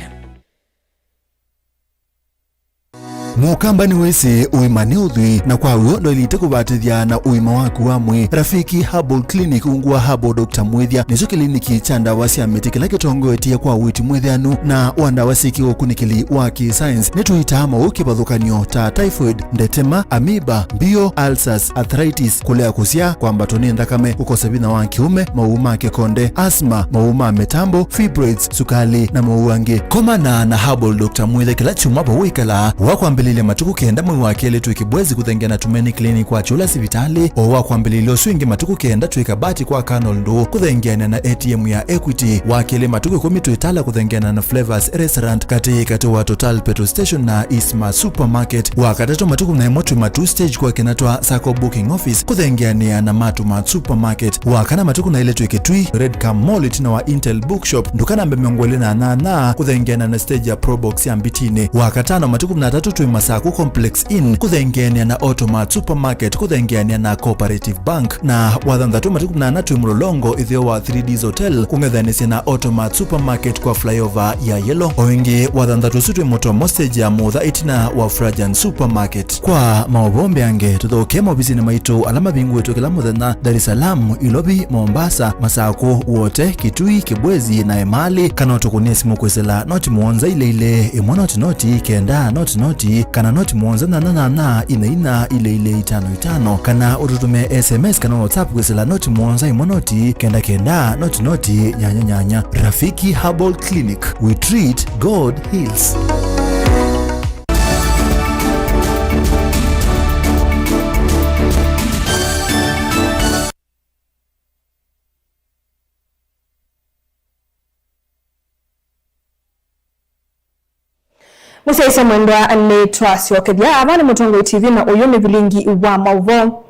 Mũkamba nĩwĩsĩ ũima nĩ ũthwii, na kwa w'o ndwaĩlĩte kũvatĩthya na ũima waku wa mwĩĩ. Rafiki Herbal Clinic, ungu wa Herbal Doctor Mwĩthya, nĩkyo kĩliniki kya ndawa sya mĩtĩ kĩla kĩtongoetye kwa ũiiti mwĩthĩanu na wa ndawa syĩ kĩũkunĩkĩli wa kĩ-science. Nĩtũitaa maũũ kĩvathũkany'o ta typhoid, ndetema, amoeba, mbio, ulcers, arthritis, kũlea kũsyaa, kwambatwa nĩ nthakame, kũkosa vinya wa kĩũme, maũũ ma kĩkonde, asthma, maũũ ma mĩtambo, fibroids, sukalĩ, na maũũ angĩ. Komana na Herbal Doctor Mwĩthya kĩla kyumwa vau wĩkalaa. Wa kwambĩlĩlya matukũ kenda mwei wa kelĩ twĩ Kĩbwezi kũthengeana na Tumaini Clinic wa Kyũla sivitalĩ. O wa kwambĩlĩlya ũsu ĩngĩ matukũ kenda twĩ Kabati kwa Colonel Ndũũ kũthengeana na A T M ya Equity. Wa kelĩ matukũ ĩkũmi twĩ Tala kũthengeana na Flavors Restaurant katĩ katĩ wa Total Petrol Station na Eastmart Supermarket. Wa katatũ matukũ na ĩmwe twĩ Matuu Stage kwa Kenatwa Sacco Booking Office kũthengeanĩa na Matumart Supermarket. Wa kana matukũ na ĩlĩ twĩ Kitui, Red Cam Mall ĩtina wa Intel Bookshop, nduka namba mĩongo ĩlĩ na nyanya, kũthengeana na stage ya Probox ya Mbitinĩ. Wa katano matukũ na atatũ twĩ Masaku Complex Inn, kũthengeanĩa na Automart Supermarket, kũthengeanĩa na Cooperative Bank. Na wa thanthatũ matukũ na ana twĩ Mlolongo, ĩtheo wa three Ds Hotel, kũng'ethanĩsya na Automart Supermarket kwa flyover ya Yellow. O ĩngĩ, wa thanthatũ ũsu twĩ Mũtomo stage ya Mũtha ĩtina wa Frajan Supermarket. Kwa maũvoo mbeange, tũthokee maovisinĩ maitũ ala mavingũĩtwe kĩla mũthenya, Dar es Salaam, Ilovi, Mombasa, Masakũ, Wote, Kitui, Kibwezi na Emali, kana ũtũkũnĩe simũ kwĩsĩla noti mũonza ilĩ ilĩ, ĩmwe noti noti, kenda noti noti, kana noti mũonza nyanya nyanya, ina ina, ilĩ ilĩ, itano itano, kana ũtũtũmĩe S M S kana WhatsApp kwĩsĩla noti mũonza ĩmwe noti, kenda kenda, noti noti, nyanya nyanya. Rafiki Herbal Clinic, we treat, God heals. Mũsyaĩĩsya mwendwa, nĩtwasyokethya. Ava nĩ Mũtongoi T V na ũyũ nĩ vilingi wa maũvoo.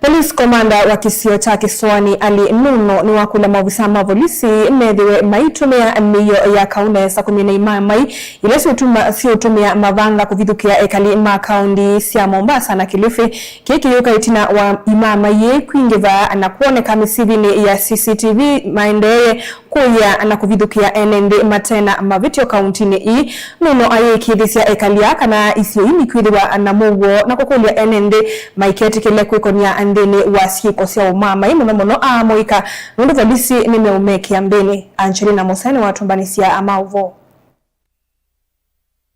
Police commander wa kĩsio kya Kĩsoani Ali Nuno nĩwakũlya maovisaa ma volisi methĩwe maitũmĩa mĩio ya kaũ nesa kũmina imamai ila syĩũtuma-, syĩũtũmĩa mavanga kũvithũkĩa ekali ma kaũndi sya Mombasa na Kilifi. Kĩĩ kĩyũka ĩtina wa imamai ii kwingĩva na kwoneka mĩsivinĩ ya C C T V maendeeye kũya na kũvithũkĩa ene nthĩ mate na mavĩtyo kaũntinĩ ii. Nuno ayĩkĩĩthĩsya ekali aa kana isio ii nikwĩthĩwa na mũuo na kũkũlya ene nthĩ maiketĩkĩle kwĩkonia nthĩnĩ wa syĩko sya ũmamai, mũno mũno amũika, nũndũ volisi nĩmeũmekĩa mbĩnĩ. Angelina Mũseni watũmbanĩsya maũvoo.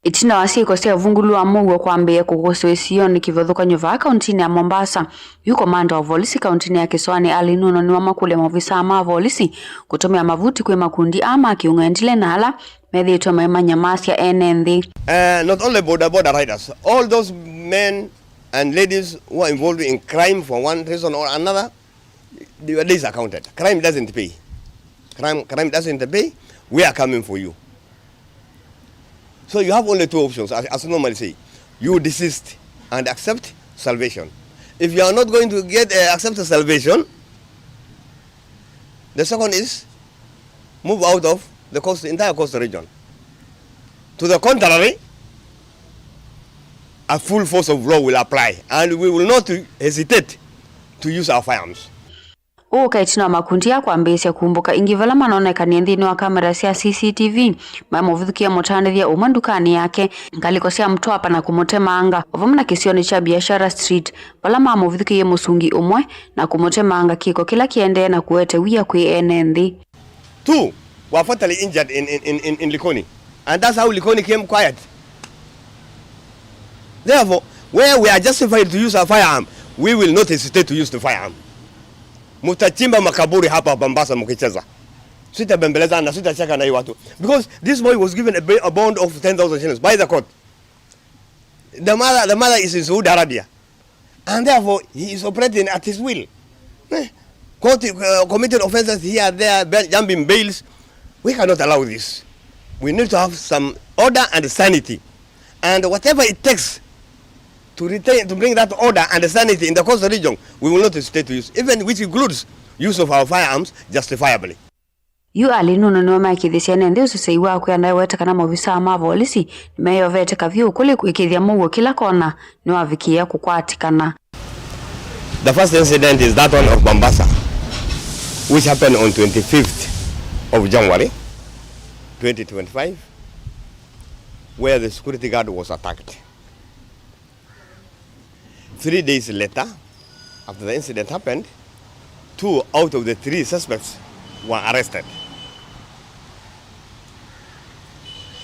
Ĩtina wa syĩko sya ũvungũlu wa mũuo kwambĩĩa kũkũsĩwa ĩsionĩ kĩvathũkany'o vaa kaũntinĩ ya Mombasa, yu komanda wa volisi kaũntinĩ ya Kĩsoani Ali Nuno nĩwamakũlya maovisaa ma volisi kũtũmĩa mavuti kwĩ makundi aa ma kĩũng'endile na ala methĩĩtwe maimanyamaasya ene nthĩ. Uh, not only boda boda riders, all those men and ladies who are involved in crime for one reason or another, your days are counted. Crime doesn't pay. Crime, crime doesn't pay. We are coming for you. So you have only two options, as, as I normally say. You desist and accept salvation. If you are not going to get, uh, accept salvation, the second is move out of the coast, entire coast region. To the contrary, a full force of law will apply and we will not hesitate to use our firearms. Ũũ ũka ĩtina wa makundi aa kwambĩĩsya kumbũka ĩngĩ vala manonekanie nthĩnĩ wa kamera sya C C T V maimũvithũkĩa mũtandĩthya ũmwe ndukanĩ yake, ngalĩko sya Mtwapa na kũmũtemanga, o vamwe na kĩsionĩ kya Biashara Street, vala mamũvithũkĩie mũsungi ũmwe na kũmũtemanga, kĩko kĩla kĩendee na kũete wia kwĩ ene nthĩ. Two were fatally injured in, in, in, in, in Likoni. And that's how Likoni came quiet. Therefore, where we are justified to use a firearm, we will not hesitate to use the firearm. Mtachimba makaburi hapa Mombasa mkicheza. Sitabembelezana na sitacheka na hii watu. Because this boy was given a ba-, a bond of ten thousand shillings by the court. The mother, the mother is in Saudi Arabia. And therefore, he is operating at his will. Eh? Court, uh, committed offenses here, there, bail, jumping bails. We cannot allow this. We need to have some order and sanity. And whatever it takes to retain, to bring that order and sanity in the coastal region, we will not hesitate to use, even which includes use of our firearms justifiably. Yu alĩnũnĩ nĩwe maĩkĩĩthye syana nthĩ ũseseĩ wa kwĩana ewete kana maovisaa ma volisi nĩmeyovete kavyũ kũlĩ kũĩkĩĩthya mũuo kĩla kona nĩwavikĩĩa kũkwatĩkana. The first incident is that one of Mombasa, which happened on twenty-fifth of January, twenty twenty-five, where the security guard was attacked. Three days later, after the incident happened, two out of the three suspects were arrested.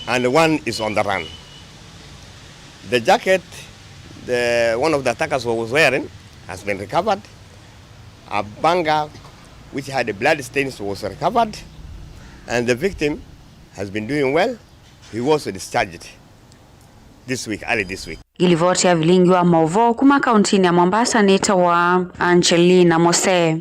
And one is on the run. The jacket the, one of the attackers was wearing has been recovered. A banger which had blood stains was recovered. And the victim has been doing well. He was discharged this week, early this week. Ĩlivoti ya vilingi wa maũvoo kuma kauntinĩ ya Mombasa nĩtawa Angelina Mose.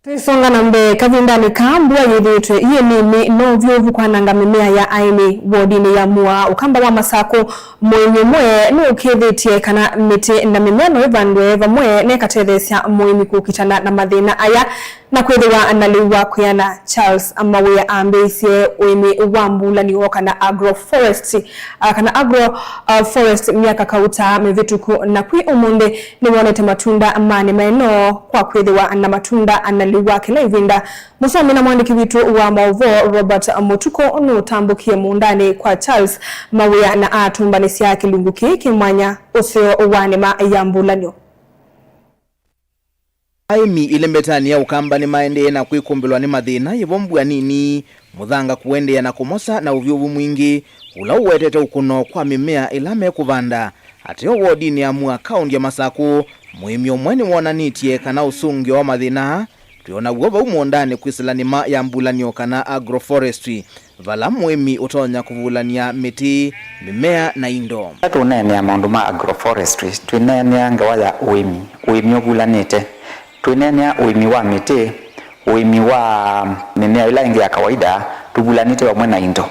Twĩsonga na mbee, kavindanĩ kaa mbua yĩthĩĩtwe yĩ nini, no ũvyũvu kwananga mĩmea ya aĩmi wodinĩ ya Mua, ũkamba wa Masakũ. Mũĩmi ũmwe nũkĩthĩtye kana mĩtĩ na mĩmea no ĩvandwe vamwe nekatetheesya mũĩmi kũkitana na mathĩna aya na kwĩthĩwa na lĩu wa kwĩana. Charles Mawĩa ambĩĩisye ũĩmi wa mbulanĩo kana agroforestry, ah, kana agro, ah, forest myaka kauta mĩvĩtũku, na kwĩ ũmũnthĩ nĩwonete matunda ma nĩma ĩno kwa kwĩthĩwa na matunda na lĩu wa kĩla ĩvinda. Mũsomi na mwandĩki witũ wa maũvoo Robert Mũtukũ nũtambũkie mũũndanĩ kwa Charles Mawĩa na atũmbanĩsya kĩlungu kĩĩ kĩ mwanya ũseo wa nĩma ya mbulanĩo. Aĩmi ĩlembetanĩ ya Ũkamba nĩmaendee na kwĩkũmbĩlwa nĩ mathĩna ĩvo mbua nini, mũthanga kũendeea na kũmosa na ũvyũvu mwingĩ, ũla ũwetete ũkũno kwa mĩmea ĩla mekũvanda. Ateo wodinĩ ya Mua, kaũnti ya Masakũ, mũĩmi ũmwe nĩwonanĩtye kana ũsũngĩo wa mathĩna twĩ o naw'o vau mũũndanĩ kwĩsĩla nĩma ya mbulanĩo kana agroforestry, vala mũĩmi ũtonya kũvulany'a mĩtĩ, mĩmea na indo. Ĩla tũũneenea maũndũ ma agroforestry, twĩneenea ngewa ya ũĩmi, ũĩmi ũvulanĩte. Twĩneenea ũĩmi wa mĩtĩ, ũĩmi wa mĩmea ĩla ĩngĩ ya kawaida, tũvulanĩte vamwe na indo.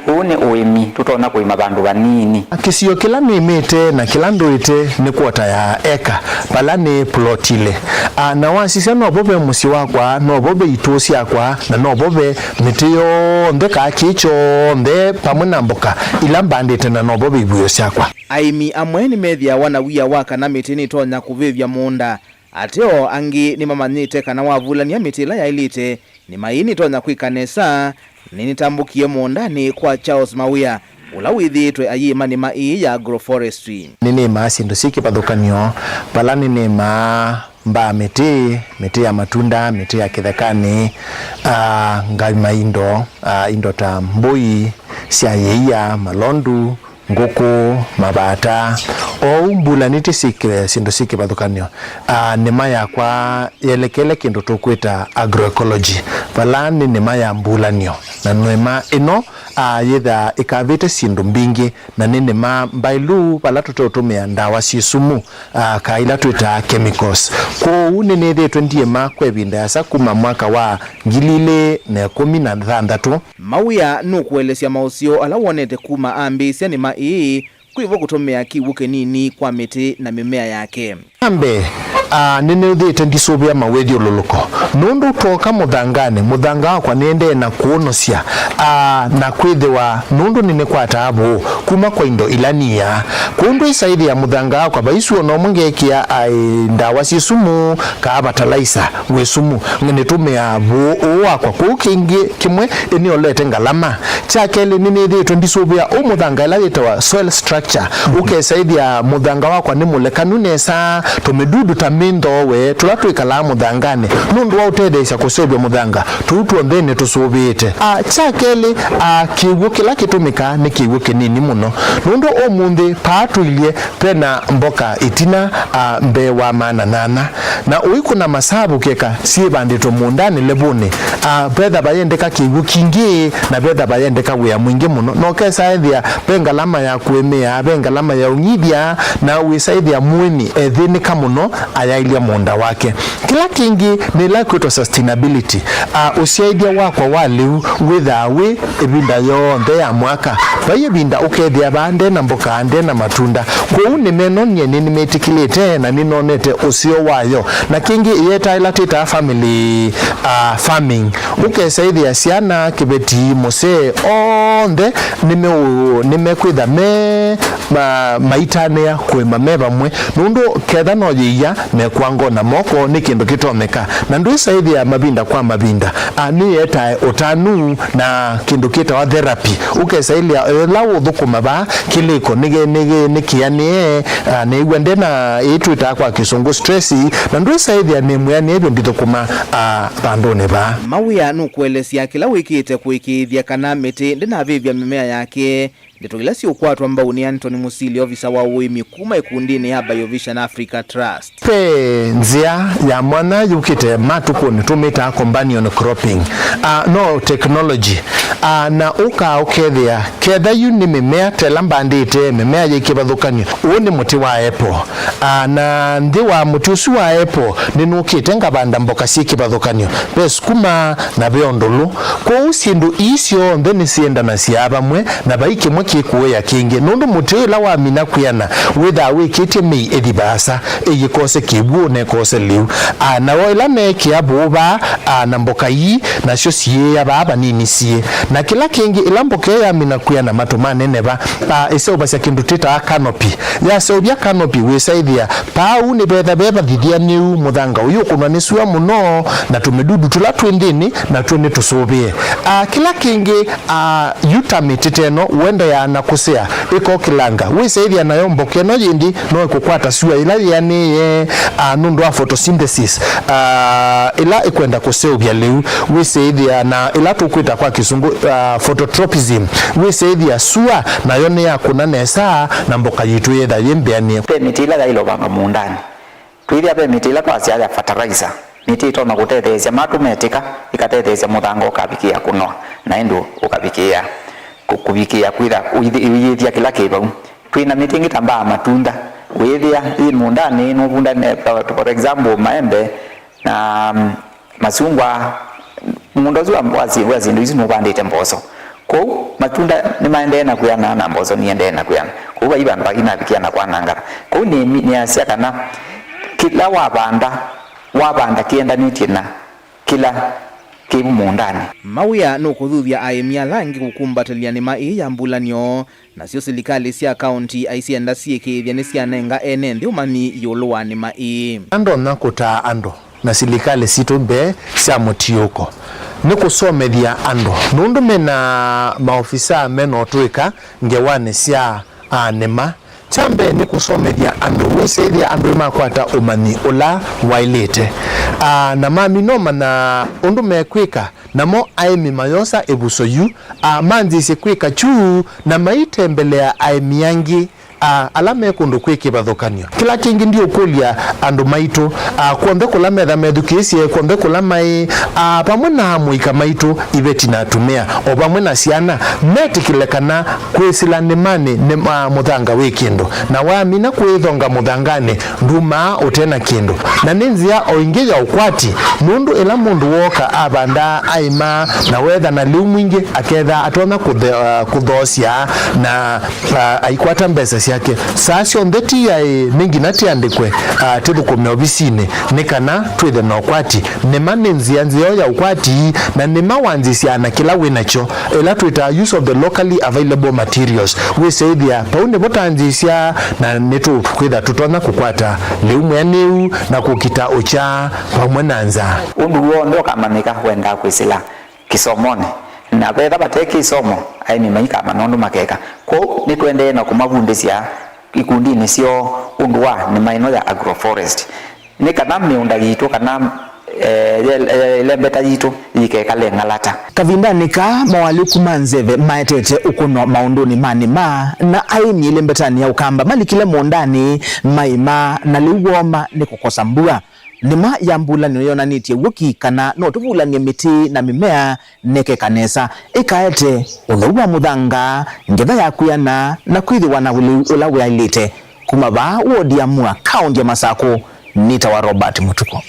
Ũũ nĩ ũĩmi tũtonya kũĩma vandũ vanini. Kĩsio kĩla nĩmĩte na kĩla ndũĩte nĩ kwota ya eka, vala nĩ plot ilĩ. A, na wasisya novo ve mũsyĩ wakwa, novo ve itũũ syakwa, na novo ve mĩtĩ yonthe, kaa kĩĩ kyonthe, vamwe na mboka ila mbandĩte, na novo ve ivuĩo syakwa. Aĩmi amwe nĩmethĩawa na wia wa kana mĩtĩ nĩtonya kũvĩvya mũũnda. Ateo angĩ nĩmamanyĩte kana wavulany'a mĩtĩ ĩla yaĩlĩte, nĩma ĩĩ nĩtonya kwĩka nesa. Nĩnĩtambũkie mũũndanĩ kwa Charles Mawĩa, ũla wĩthĩĩtwe ayĩma nĩma ĩĩ ya agroforestry. Nĩnĩmaa syĩndũ syĩ kĩvathũkany'o, vala nĩnĩmaa mbaa mĩtĩ, mĩtĩ ya matunda, mĩtĩ ya kĩthekanĩ, ah, ngaima indo, ah, indo ta mbũi sya yĩia, malondu, ngũkũ, mavata, oou mbulanĩtye syĩkĩe syĩndũ syĩ kĩvathũkany'o. Ah, nĩma yakwa yelekele kĩndũ tũkwĩta agroecology, vala nĩ nĩma ya mbulanĩo, na nĩma ĩno, ah, yĩthaa ĩkavĩte syĩndũ mbingĩ, na nĩ nĩma mbaĩlu vala tũteũtũmĩa ndawa syĩ sumu, ah, kaa ila twĩtaa chemicals. Kwoou nĩnĩthĩĩtwe ndiĩma kwa ĩvinda yasa kuma mwaka wa ngili ilĩ na ĩkũmi na thanthatũ. Mawĩa nũkũelesya maũseo ala wonete kuma ambĩĩsya nĩma ĩĩ kwĩvo kũtũmĩa kĩw'ũ kĩnini kwa mĩtĩ na mĩmea yake. Wa mbee, ah, nĩnĩũthĩĩte ndisũvĩa mawĩthyũlũlũko, nũndũ twoka mũthanganĩ, mũthanga wakwa nĩendee na kũũnosya, ah, na kwĩthĩwa nũndũ nĩnĩkwataa vũũ kuma kwa indo ila niaa. Kwoou ndwĩsa ĩthĩa mũthanga wakwa vaisu o na ũmwe ngeekĩa, ai, ndawa syĩ sumu, kaa fertilizer wĩ sumu, nĩtũmĩaa vũũ ũũ wakwa. Kwoou kĩngĩ kĩmwe ĩnĩolete ngalama. Kya kelĩ, nĩnĩthĩĩtwe ndisũvĩa ũ mũthanga ĩla yĩtawa soil structure. Ũkesa ĩthĩa mũthanga wakwa nĩ mũlekanu nesa, tũmĩdudu ta mĩnthoowe tũla twĩkalaa mũthanganĩ nũndũ wa ũtetheesya kũseũvya mũthanga, tũu tw'onthe nĩtũsũvĩĩte. A, kya kelĩ, a, kĩw'ũ kĩla kĩtũmĩkaa nĩ kĩw'ũ kĩnini mũno, nũndũ ũmũnthĩ paa tũilye vena mboka ĩtina, a, mbee wa maana nana. Na ũikũna masavu keka syĩvandĩtwe mũũndanĩ levũnĩ, a, vetha vayendeka kĩw'ũ kingĩ, na vetha vayendeka wĩa mwingĩ mũno. Na ũkesa ethĩa ve ngalama ya kũĩmĩa, ve ngalama ya ũng'ithya, na wĩsa ethĩa mũĩmi ethĩnĩka. ka mũno ayaĩlya mũũnda wake. Kĩla kĩngĩ nĩ ĩla ĩkwĩtwa sustainability. A, ũsyaĩthya wakwa wa lĩu wĩthaa wĩ ĩvinda yonthe ya mwaka. Vai ĩvinda ũkethĩa vaa nde na mboka, nde na matunda. Kwoou nĩmenonie nĩ nĩmĩtĩkĩlĩte na nĩnonete ũseo wayo. Na kĩngĩ ĩyeta ĩla twĩtaa family, a, farming. Ũkesa ĩthĩa syana, kĩveti, mũsee, onthe nĩmeũ-, nĩmekwĩtha me ma-, maitanĩa kũĩma me vamwe, nũndũ ketha no yĩia mekwango na moko nĩ kĩndũ kĩtonyeka. Na ndwĩsa ĩthĩa mavinda kwa mavinda, a, nĩyetae ũtanu na kĩndũ kĩtawa therapy. Ũkesa ĩlĩa ĩla ũthũkũma vaa kĩlĩko nĩ, nĩ, nĩ kĩanĩe, a, nĩw'a nde na ĩĩ twĩtaa kwa kĩsũngũ stress, na ndwĩsa ĩthĩa nĩ mwĩanĩe vyũ ndithũkũma, a, vandũnĩ vaa. Mawĩa nũkũelesya kĩla wĩkĩte kũĩkĩĩthya kana mĩtĩ ndĩnavĩvya mĩmea yake. Ndeto ila siũkwatwa mbau nĩ Anthony Musili, ovisa wa ũĩmi kuma ĩkundinĩ ya Biovision Africa Trust. Ve nzĩa ya mwanya yũkĩte matukũnĩ tũmĩtaa companion cropping. Ah, no technology. Ah, na ũkaa ũkethĩa ketha yu nĩ mĩmea tela mbandĩte mĩmea yĩ kĩvathũkany'o. Ũũ nĩ mũtĩ wa apple. Ah, na nthĩ wa mũtĩ ũsu wa apple nĩnũkĩte ngavanda mboka syĩ kĩvathũkany'o. Ve sukuma na ve ũndũlũ. Kwoou syĩndũ ii syonthe nĩsyĩendanasyaa vamwe, na vai kĩmwe kĩkũea kĩngĩ, nũndũ mũtĩ ũla wamina kwĩana wĩthaa wĩkĩtye mĩi ĩthi vaasa, ĩyĩkose kĩw'ũ na ĩkose lĩu. A, na o ĩla neekĩa vũũ vaa, a, na mboka ii nasyo siĩĩa vaa vanini syĩ. Na kĩla kĩngĩ, ĩla mboka ĩyo yamina kwĩana matũ maneneva, a, ĩseũvasya kĩndũ twĩtaa canopy. Yaseũvya canopy, wĩsaĩthĩa Paa ũu nĩvetha ve vathithianĩu, mũthanga ũyũkũnwa nĩ sua mũno, na tũmĩdudu tũla twĩ nthĩnĩ natw'o nĩtũsũvĩe. A, kĩla kĩngĩ, a, yu ta mĩtĩ teno ũendeaa na kũsea ĩkokĩlanga. Wĩsaĩthĩa nayo mboka ĩno yĩndĩ no ĩkũkwata sua ĩla yĩanĩĩe, a, nũndũ wa photosynthesis, a, ĩla ĩkwenda kũseũvya lĩu. Wĩsaĩthĩa na ĩla tũkwĩta kwa kĩsũngũ, a, phototropism. Wĩsaĩthĩa sua nayo nĩyakũna nesa na mboka yitũ yĩtha yĩ mbĩanĩe. Ve mĩtĩ ĩla yaĩle ũvanga mũũndanĩ. Twĩthĩa ve mĩtĩ ĩla twasyaa ya fertilizer, mĩtĩ ĩtonya kũtetheesya matũ metĩka, ĩkatetheesya mũthanga ũkavikĩĩa kũnoa, na ĩndĩ ũkavikĩĩa kũ-, kũvikĩĩa kwĩtha ũithi-, ũiyĩthya kĩla kĩ vau. Twĩ na mĩtĩ ĩngĩ ta mbaa matunda, wĩĩthĩa yĩ mũũndanĩ, nũvunda ne-, for example, maembe na, mm, masungwa, mũũnda ũsu wa, wa si-, wa syĩndũ isu nũvandĩte mboso. Kwoou matunda nĩmaendee na kwĩanaa na mboso niendee na kwĩana. Kwoou vai vandũ vangĩ navikĩa na kwanangana. Kwoou nĩ, nĩasya kana kĩla wavanda, wavanda kĩendanĩtye na kĩla kĩ mũũndanĩ. Mawĩa nũkũthuthya aĩmi ala angĩ kũkumbatĩlya nĩma ĩĩ ya mbulanyo. Nasyo silikalĩ sya kaũnti aisyenda syĩkĩĩthye nĩsyanenga ene nthĩ ũmanyi ĩũlũ wa nĩma ii. Andonya kũtaa andũ na silikalĩ sitũ mbee sya mũtiũko nĩ kũsomethya andũ, nũndũ me na maovisaa me na ũtũĩka ngewanĩ sya, a, nĩma. Kya mbee nĩ kũsomethya andũ, wĩsĩthya andũ nĩmakwata ũmanyi ũla waĩlĩte, a, na mamina ũmanya ũndũ mekwĩka. Namo aĩmi mayosa ĩvuso yu, a, manzĩsye kwĩka kyu na maitembelea aĩmi angĩ, a, ala me kũndũ kwĩ kĩvathũkany'o. Kĩla kĩngĩ ndiũkũlya andũ maitũ, a, kw'onthe kũla metha methukĩĩsye, kw'onthe kũla maĩ, a, vamwe na amũika maitũ, iveti na atumĩa, o vamwe na syana, metĩkĩle kana kwĩsĩla nĩmanĩ nĩ, a, mũthanga wĩ kĩndũ, na wamina kwĩthonga mũthanganĩ, ndumaa ũte na kĩndũ. Na nĩ nzĩa o ĩngĩ ya ũkwati, nũndũ ĩla mũndũ wooka avanda, aĩma, na weetha na lĩu mwingĩ, aketha atonya kũthe-, ah, kũthoosya na, ah, aikwata mbesa syake. Saa syonthe ti yaĩ nĩ nginya tiandĩkwe, ah, tĩthũkũme ovisinĩ nĩ kana twĩthe na ũkwati. Nĩma nĩ nzĩa nzeo ya ũkwati, na nĩma wanzĩsyaa na kĩla wĩ nakyo, ĩla twĩtaa use of the locally available materials. Wĩsĩthya vau nĩvo tanzĩsya, na nĩtũkwĩtha tũtonya kũkwata lĩu mwĩanĩu na kũkita ũkya vamwe na nzaa. Ũndũ w'onthe ũkamanyĩka wendaa kwĩsĩla kĩsomonĩ, na vetha vate kĩsomo, aĩmi maikamanya ũndũ makeka. Kwoou nĩtũendee na kũmavundĩsya ikundinĩ syoo ũndũ wa nĩma ĩno ya agroforest. Nĩ kana mĩũnda yitũ kana, eh, ye-, ye-, ĩlembeta yitũ yĩkekale ĩng'alata. Kavindanĩ kaa, mawalĩku ma nzeve maetete ũkũno maũndũnĩ ma nĩma, na aĩmi ĩlembetanĩ ya Ũkamba malikile mũũndanĩ maĩma, na lĩu woma nĩ kũkosa mbua. Nĩma ya mbulanĩo yonanĩtye w'o ki kana no tũvulany'e mĩtĩ na mĩmea nekeka nesa, ĩkaete ũtheu wa mũthanga, ngetha ya kwĩana, na kwĩthĩwa na ũlĩu ũla wĩaĩlĩte. Kuma vaa wodi ya Mua, kaunti ya Masakũ, nĩtawa Robert Mũtuku.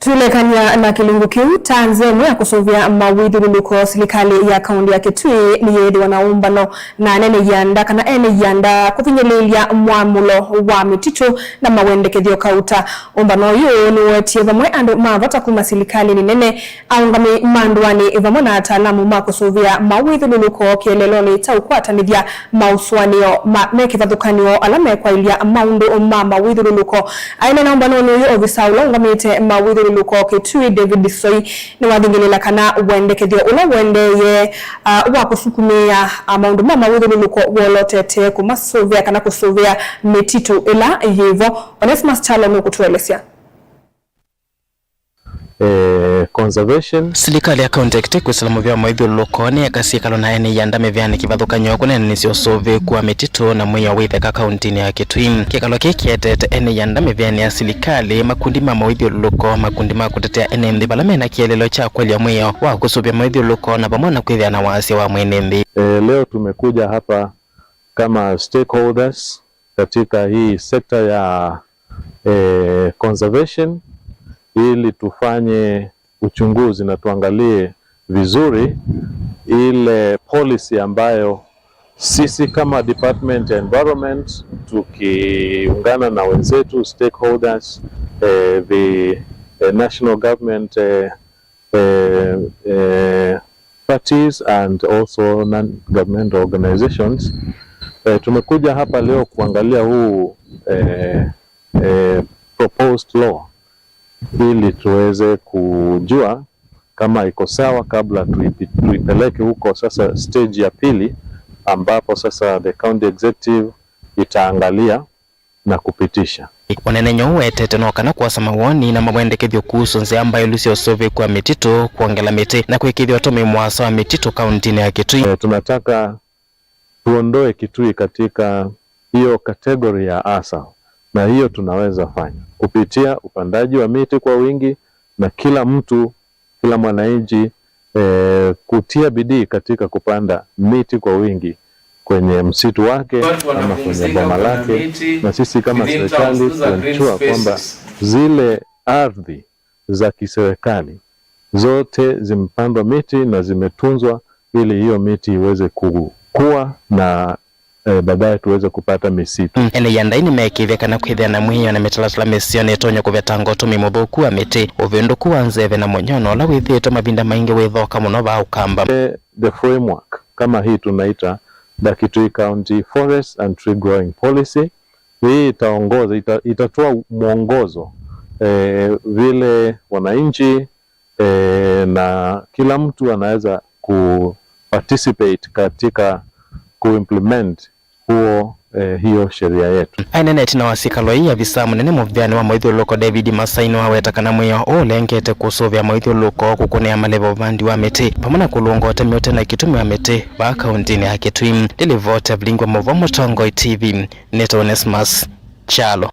Twĩlekany'a na kĩlungu kĩu, ta nzĩa ĩmwe ya kũsũvĩa mawĩthyũlũlũko, silikalĩ ya kaunti ya Kitui nĩyeethĩwa na ũmbano na anene ianda kana ene ianda kũvinyĩlĩĩlya mwamũlo wa mĩtitũ na mawendekethyo kauta. Ũmbano ũyũ nĩwetie vamwe andũ ma vata kuma silikalĩnĩ nene, aũngamĩi ma ndũanĩ vamwe na ataalamu ma kũsũvĩa mawĩthyũlũlũko kĩeleelonĩ kya ũkwatanĩthya maũsũanĩo ma me kĩvathũkany'o ala mekwaĩlya maũndũ ma mawĩthyũlũlũko. Aineena ũmbanonĩ ũyũ, ovisa ũla ũngamĩte mawĩthyũlũlũko Kitui, David Soi, nĩwathingĩlĩĩla kana wendekethyo ũla ũendeeye, ah, wa kũsukumĩa, ah, maũndũ ma mawĩthyũlũlũko wolotete kũmasũvĩa kana kũsũvĩa mĩtitũ ĩla yĩvo. Onesmus Kyalo nũkũtũelesya. Eh, conservation. Silikalĩ ya kaunti ya Kitui kwĩsĩla mũvĩa wa mawĩthyũlũlũko nĩyeka syĩkalo na ene ianda mĩvĩanĩ kĩvathũkany'o kũneenanĩsya ũsũvĩĩku wa mĩtitũ na mwĩao wa itheka kauntinĩ ya Kitui. Kĩkalo kĩĩ kĩetete ene ianda mĩvĩanĩ ya silikalĩ, makundi ma mawĩthyũlũlũko, makundi ma kũtetea ene nthĩ vala mena kĩeleelo kya kwelya mwĩao wa kũsũvĩa mawĩthyũlũlũko na vamwe na kwĩthĩa na wasya wa mwene nthĩ. Eh, leo tumekuja hapa kama stakeholders katika hii sekta ya, eh, conservation ili tufanye uchunguzi na tuangalie vizuri ile policy ambayo sisi kama department ya environment tukiungana na wenzetu stakeholders, eh, the, eh, national government, eh, eh, eh, parties and also non-governmental organizations. Eh, tumekuja hapa leo kuangalia huu, eh, eh, proposed law ili tuweze kujua kama iko sawa kabla tuipi-, tuipeleke huko sasa stage ya pili, ambapo sasa the county executive itaangalia na kupitisha. Ũneenany'a ũũ weetete no kana kwosa mawoni na mawendekethyo kuhusu nzĩa mbaĩlu sya ũsũvĩĩku wa mĩtitũ, kwongela mĩtĩ, na kwĩkĩĩthya ũtũmĩi mũasa wa mĩtitũ kauntinĩ ya Kitui. Eh, tunataka tuondoe Kitui katika hiyo category ya ASAL, na hiyo tunaweza fanya kupitia upandaji wa miti kwa wingi, na kila mtu, kila mwananchi, eh, kutia bidii katika kupanda miti kwa wingi kwenye msitu wake ama kwenye boma lake, na sisi kama serikali kuensure kwamba zile ardhi za kiserikali zote zimepandwa miti na zimetunzwa ili hiyo miti iweze kukua na, eh, baadaye tuweze kupata misitu. Mm, ene ianda nĩmeekĩĩthya kana kwĩthĩa na mwĩao na mĩtalatala mĩseo nĩtonya kũvetanga ũtũmĩi mũthũku wa mĩtĩ, ũvĩndũku wa nzeve na mũnyono ũla wĩthĩĩtwe mavinda maingĩ wĩthoka mũno vaa Ũkamba. Eh, the framework kama hii tunaita the Kitui County Forest and Tree Growing Policy. Hii itaongoza, ita-, itatoa mwongozo, eh, vile wananchi, eh, na kila mtu anaweza ku participate katika ku implement huo, eh, hiyo sheria yetu. Aineena ĩtina wa syĩkalo ii, avisa mũnene mũvĩanĩ wa mawĩthyũlũlũko David Masai nĩwaweta kana mwĩao ũũ ũlengete kũsũvĩa mawĩthyũlũlũko, kũkũnĩa maleva ũvandi wa mĩtĩ, vamwe na kũlũnga ũtemi ũte na kĩtumi wa mĩtĩ vaa kauntinĩ ya Kitui. Nĩ livoti ya Vilingi wa Maũvoo Mũtongoi T V, nĩtawa Onesmus Kyalo.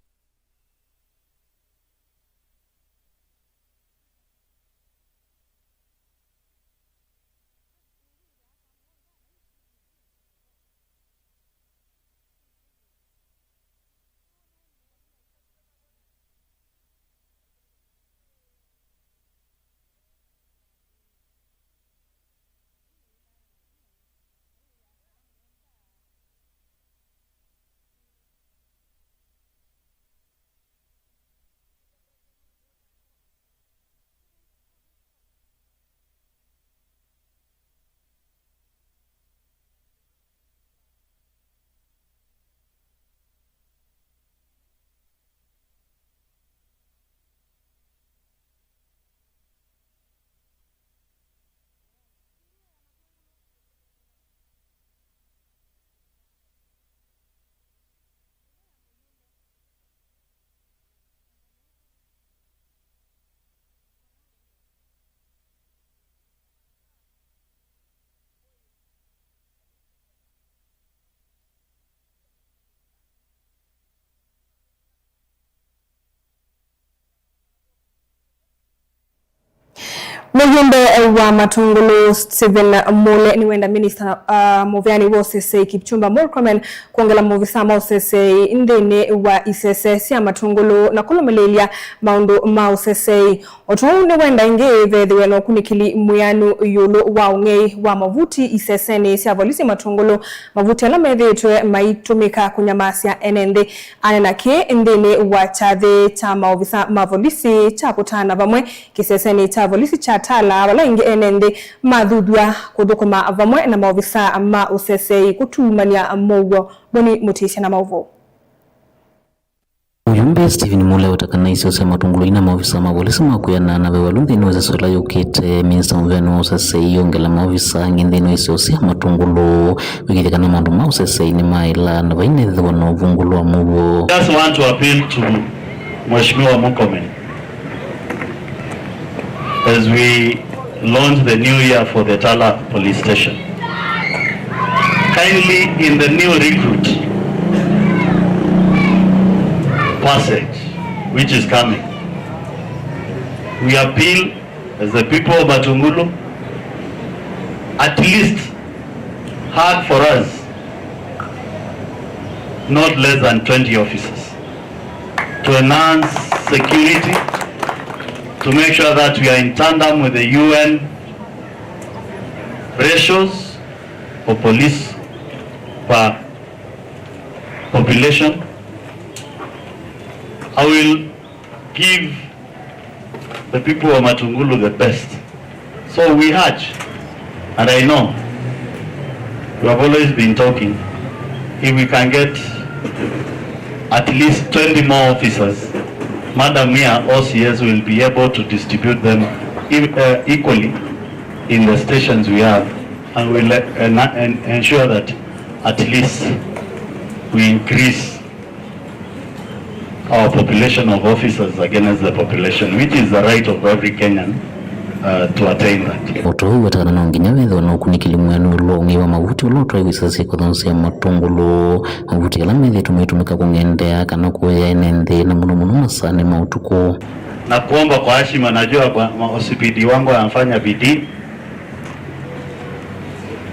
Mũyumbe wa Matungulu Stephen Mule nĩwenda minista, uh, mũveani wa ũsesei Kipchumba Murkomen kwongela maovisa ma ũsesei nthĩnĩ wa isese sya Matungulu na kũlũmĩlĩĩlya maũndũ ma ũsesei. O ta ũu nĩwenda ĩngĩ vethĩwe na ũkunĩkĩli mwĩanu ĩũlũ wa ũng'ei wa mavuti isesenĩ sya volisi Matungulu, mavuti ala methĩĩtwe maitũmĩka kũnyamasya ene nthĩ. Aneena kĩĩ nthĩnĩ wa kyathĩ kya maovisa ma volisi kya kũtaana vamwe kĩsesenĩ kya volisi kya Tala, vala aingĩ ene nthĩ mathuthw'a kũthũkũma vamwe na maovisa ma ũsesei kũtuumany'a mũuo. Boni Mũtĩsya na maũvoo. Mũyumbe Stephen Mule aweta kana isio sya Matungulu ina maovisa ma volisi ma kwĩanana ve walu nthĩnĩ wa ĩsesũ ĩla yũkĩte. Minista mũveani wa ũsesei ongela maovisa angĩ nthĩnĩ wa isio sya Matungulu wĩkĩthya kana maũndũ ma ũsesei nĩmaĩla na vainethĩwa na ũvungũlu wa mũuo. Just want to appeal to Mheshimiwa Murkomen as we launch the new year for the Tala Police Station. Kindly, in the new recruit passage which is coming, we appeal as the people of Matungulu, at least hire for us not less than twenty officers to enhance security, to make sure that we are in tandem with the U N ratios for police per population. I will give the people of Matungulu the best. So we urge, and I know you have always been talking, if we can get at least twenty more officers, Madam here, O C S, will be able to distribute them ev-, uh, equally in the stations we have, and will, uh, en-, en-, ensure that at least we increase our population of officers against the population, which is the right of every Kenyan, uh, to attain that. O ta ũu, awetakana no nginya vethĩwe na ũkunĩkĩli mwĩanu ĩũlũ wa ũng'ei wa mavuti ũla ũtwaĩwe isese sya Matungulu, mavuti ala methĩĩtwe maitũmĩka kũng'endea kana kũya ene nthĩ, na mũno mũno masaanĩ ma ũtukũ. Na kuomba kwa heshima, najua kwa ma-, O C P D wangu anafanya bidii.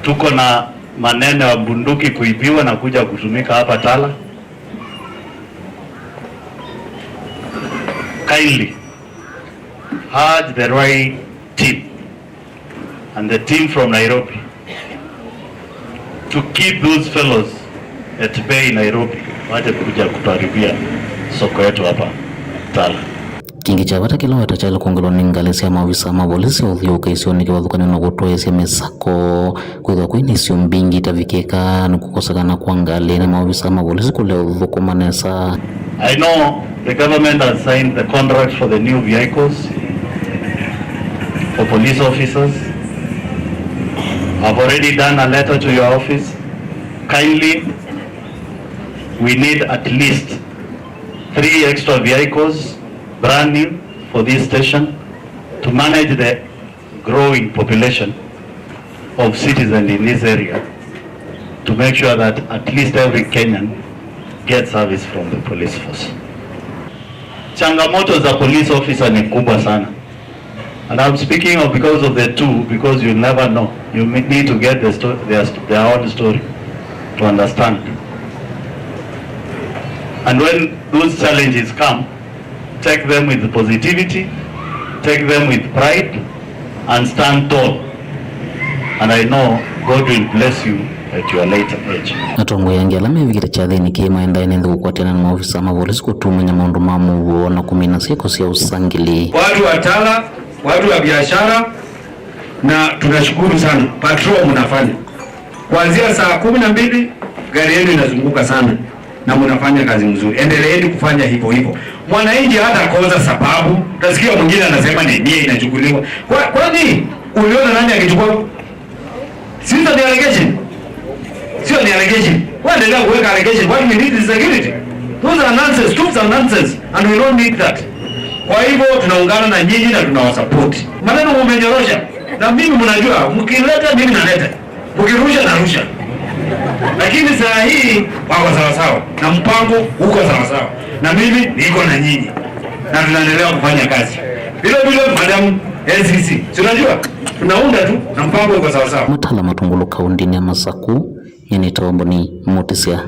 Tuko na maneno ya bunduki kuibiwa na kuja kutumika hapa Tala. Kindly urge the right team and the team from Nairobi to keep those fellows at bay Nairobi, wache kuja kutuharibia soko yetu hapa Tala. Kĩngĩ kya vata kĩla weta kyaĩle kwongelwa nĩ ngalĩ sya maovisa ma volisi sya ũthiũũka isionĩ kĩvathũkany'o na kũtwaĩĩsya mĩsako. Kwĩthĩwa kwĩ na isio mbingĩ itavikĩka nĩ kũkosekana kwa ngalĩ na maovisa ma volisi kũlea ũthũkũma nesa. I know the government has signed the contract for the new vehicles for police officers. I've already done a letter to your office. Kindly, we need at least three extra vehicles, brand new, for this station to manage the growing population of citizens in this area, to make sure that at least every Kenyan gets service from the police force. Changamoto za police officer ni kubwa sana. And I'm speaking of because of the two, because you never know. You may need to get the sto-, their, st-, their own story to understand. And when those challenges come, take them with positivity, take them with pride, and stand tall. And I know God will bless you at your later age. Atongoi angĩ ala mevikĩte kyathĩnĩ kĩĩ maendae nĩ nthĩ kũkwatĩana na maovisa ma volisi kũtumany'a maũndũ ma mũuo na kũmina syĩko sya ũsangĩli. Watu wa Tala, watu wa biashara, na tunashukuru sana patrol mnafanya kuanzia saa kumi na mbili, gari yenu inazunguka sana na mnafanya kazi mzuri, endeleeni kufanya hivyo hivyo. Mwananchi hatakosa sababu. Utasikia mwingine anasema ni mia inachukuliwa. Kwa, kwani uliona nani akichukua? Si hizo ni allegation? Sio ni allegation? Waendelea kuweka allegation. What we need is security. Those are nonsense. Truths are nonsense. And we don't need that. Kwa hivyo tunaungana na nyinyi na tunawasupport. Maneno mumenyorosha. Na mimi mnajua, mkileta mimi naleta. Mkirusha narusha. Lakini saa hii wako sawa sawa. Na mpango uko sawa sawa. Na mimi niko na nyinyi. Na tunaendelea kufanya kazi. Vile vile, madam, N C C. Si unajua? Tunaunda tu na mpango iko sawa sawa. Matala Matungulu kaundini ya Masaku, nyanĩta Omboni Mutisya.